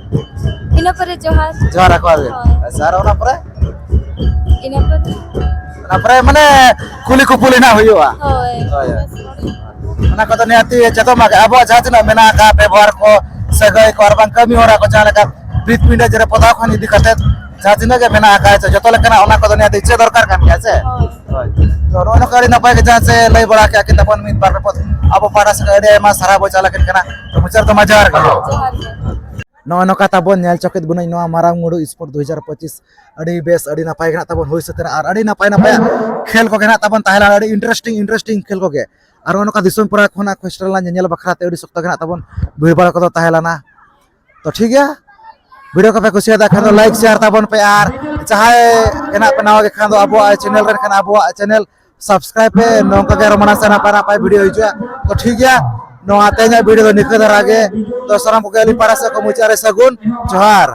ᱤᱱᱟᱹ ᱯᱚᱨᱮ ᱡᱚᱦᱟᱨ᱾ ᱡᱚᱦᱟᱨ ᱟᱠᱚᱣᱟ ᱵᱤᱱ᱾ ᱦᱳᱭ᱾ ᱟᱪᱪᱷᱟ, ᱟᱨ ᱚᱱᱟ ᱯᱚᱨᱮ? ᱤᱱᱟᱹ ᱯᱚᱨᱮ? ᱚᱱᱟ ᱯᱚᱨᱮ ᱢᱟᱱᱮ ᱠᱩᱞᱤ ᱠᱩᱯᱩᱞᱤ ᱱᱟᱜ ᱦᱩᱭᱩᱜᱼᱟ᱾ ᱦᱳᱭ᱾ ᱦᱳᱭ, ᱦᱳᱭ᱾ ᱚᱱᱟ ᱠᱚᱫᱚ ᱱᱤᱦᱟᱹᱛᱤ ᱪᱮᱫᱚᱜ ᱢᱟ᱾ ᱟᱵᱚᱣᱟᱜ ᱡᱟᱦᱟᱸ ᱛᱤᱱᱟᱹᱜ ᱢᱮᱱᱟᱜ ᱟᱠᱟᱫ ᱵᱮᱵᱚᱦᱟᱨ ᱠᱚ, ᱥᱟᱹᱜᱟᱹᱭ ᱠᱚ, ᱟᱨ ᱵᱟᱝ ᱠᱟᱹᱢᱤ ᱦᱚᱨᱟ ᱠᱚ, ᱡᱟᱦᱟᱸ ᱞᱮᱠᱟ ᱵᱷᱤᱛ ᱯᱤᱸᱰᱟᱹ ᱡᱮᱨᱮᱲ ᱯᱚᱛᱟᱣ ᱠᱷᱚᱱ ᱤᱫᱤ ᱠᱟᱛᱮ ᱡᱟᱦᱟᱸ ᱛᱤᱱᱟᱹᱜ ᱜᱮ ᱢᱮᱱᱟᱜ ᱟᱠᱟᱫ, ᱡᱚᱛᱚ ᱞᱮᱠᱟᱱᱟᱜ ᱚᱱᱟ ᱠᱚᱫᱚ ᱱᱤᱦᱟᱹᱛᱤ ᱪᱮᱫ ᱫᱚᱨᱠᱟᱨ ᱠᱟᱱ ᱜᱮᱭᱟ ᱥᱮ? ᱦᱳᱭ᱾ ᱦᱳᱭ᱾ ᱛᱚ, ᱱᱚᱜᱼᱚ ᱱᱚᱝᱠᱟ ᱟᱹᱰᱤ ᱱᱟᱯᱟᱭ ᱜᱮ ᱡᱟᱦᱟᱸ ᱥᱮ ᱞᱟᱹᱭ ᱵᱟᱲᱟ ᱠᱮᱫ ᱠᱤᱱ ᱛᱟᱵᱚᱱ ᱢᱤᱫ ᱵᱟᱨ ᱨᱮ ᱟᱵᱚ ᱯᱟᱦᱴᱟ ᱥᱮᱫ ᱠᱷᱚᱱ ᱟᱹᱰᱤ ᱟᱭᱢᱟ ᱥᱟᱨᱦᱟᱣ ᱵᱚᱱ ᱪᱟᱞ ᱟᱹᱠᱤᱱ ᱠᱟᱱᱟ᱾ ᱛᱚ, ᱢᱩᱪᱟᱹᱫ ᱨᱮᱫᱚ ᱢᱟ ᱡᱚᱦᱟᱨ ᱜᱮ᱾ ᱡᱚᱦᱟᱨ ᱜᱮ᱾ ᱱᱚᱜᱼᱚ ᱱᱚᱝᱠᱟ ᱛᱟᱵᱚᱱ ᱧᱮᱞ ᱪᱚ ᱠᱮᱫ ᱵᱚᱱᱟᱹᱧ ᱱᱚᱣᱟ ᱢᱟᱨᱟᱝ ᱢᱩᱰᱩ ᱥᱯᱳᱨᱴ ᱫᱩ ᱦᱟᱡᱟᱨ ᱯᱚᱸᱪᱤᱥ ᱟᱹᱰᱤ ᱵᱮᱥ, ᱟᱹᱰᱤ ᱱᱟᱯᱟᱭ ᱜᱮ ᱱᱟᱜ ᱛᱟᱵᱚᱱ ᱦᱩᱭ ᱥᱟᱹᱛ ᱮᱱᱟ, ᱟᱨ ᱟᱹᱰᱤ ᱱᱟᱯᱟᱭ ᱱᱟᱯᱟᱭᱟᱜ ᱠᱷᱮᱞ ᱠᱚᱜᱮ ᱱᱟᱜ ᱛᱟᱵᱚᱱ ᱛᱟᱦᱮᱸ ᱞᱮᱱᱟ, ᱟᱹᱰᱤ interesting interesting ᱠᱷᱮᱞ ᱠᱚᱜᱮ᱾ ᱟᱨ ᱱᱚᱜᱼᱚ ᱱᱚᱝᱠᱟ ᱫᱤᱥᱚᱢ ᱯᱟᱲᱟ ᱠᱷᱚᱱᱟᱜ hostel ᱨᱮᱱᱟᱜ ᱧᱮᱧᱮᱞ ᱵᱟᱠᱷᱨᱟ ᱛᱮ ᱟᱹᱰᱤ ᱥᱚᱠᱛᱚ ᱜᱮ ᱱᱟᱜ ᱛᱟᱵᱚᱱ ᱵᱷᱤᱲ ᱵᱷᱟᱲ ᱠᱚᱫᱚ ᱛᱟᱦᱮᱸ ᱞᱮᱱᱟ᱾ ᱛᱚ ᱴᱷᱤᱠ ᱜᱮᱭᱟ, video ᱠᱚᱯᱮ ᱠᱩᱥᱤᱭᱟᱫᱟ ᱠᱷᱟᱱ ᱫᱚ like share ᱛᱟᱵᱚᱱ ᱯᱮ, ᱟᱨ ᱡᱟᱦᱟᱸᱭ ᱜᱮ ᱱᱟᱜ ᱯᱮ ᱱᱟᱣᱟ ᱜᱮ ᱠᱷᱟᱱ ᱫᱚ ᱟᱵᱚᱣᱟᱜ channel ᱨᱮ ᱠᱷᱟᱱ ᱟᱵᱚᱣᱟᱜ channel subscribe ᱯᱮ, ᱱᱚᱝᱠᱟ ᱜᱮ ᱟᱨᱚ ᱢᱟᱲᱟᱝ ᱥᱮᱫ ᱱᱟᱯᱟᱭ ᱱᱟᱯᱟᱭ video ᱦᱤᱡᱩᱜᱼᱟ᱾ ᱛᱚ ᱴᱷᱤᱠ ᱜᱮᱭᱟ, ᱱᱚᱣᱟ ᱛᱮᱦᱮᱧᱟᱜ video ᱫᱚ ᱱᱤᱝᱠᱟᱹ ᱫᱷᱟᱨᱟ ᱜᱮ᱾ ᱛᱚ ᱥᱟᱱᱟᱢ ᱠᱚᱜᱮ ᱟᱹᱞᱤᱧ ᱯᱟᱦᱴᱟ ᱥᱮᱫ ᱠᱷᱚᱱ ᱢᱩᱪᱟᱹᱫ ᱨᱮ ᱥᱟᱹᱜᱩᱱ ᱡᱚᱦᱟᱨ᱾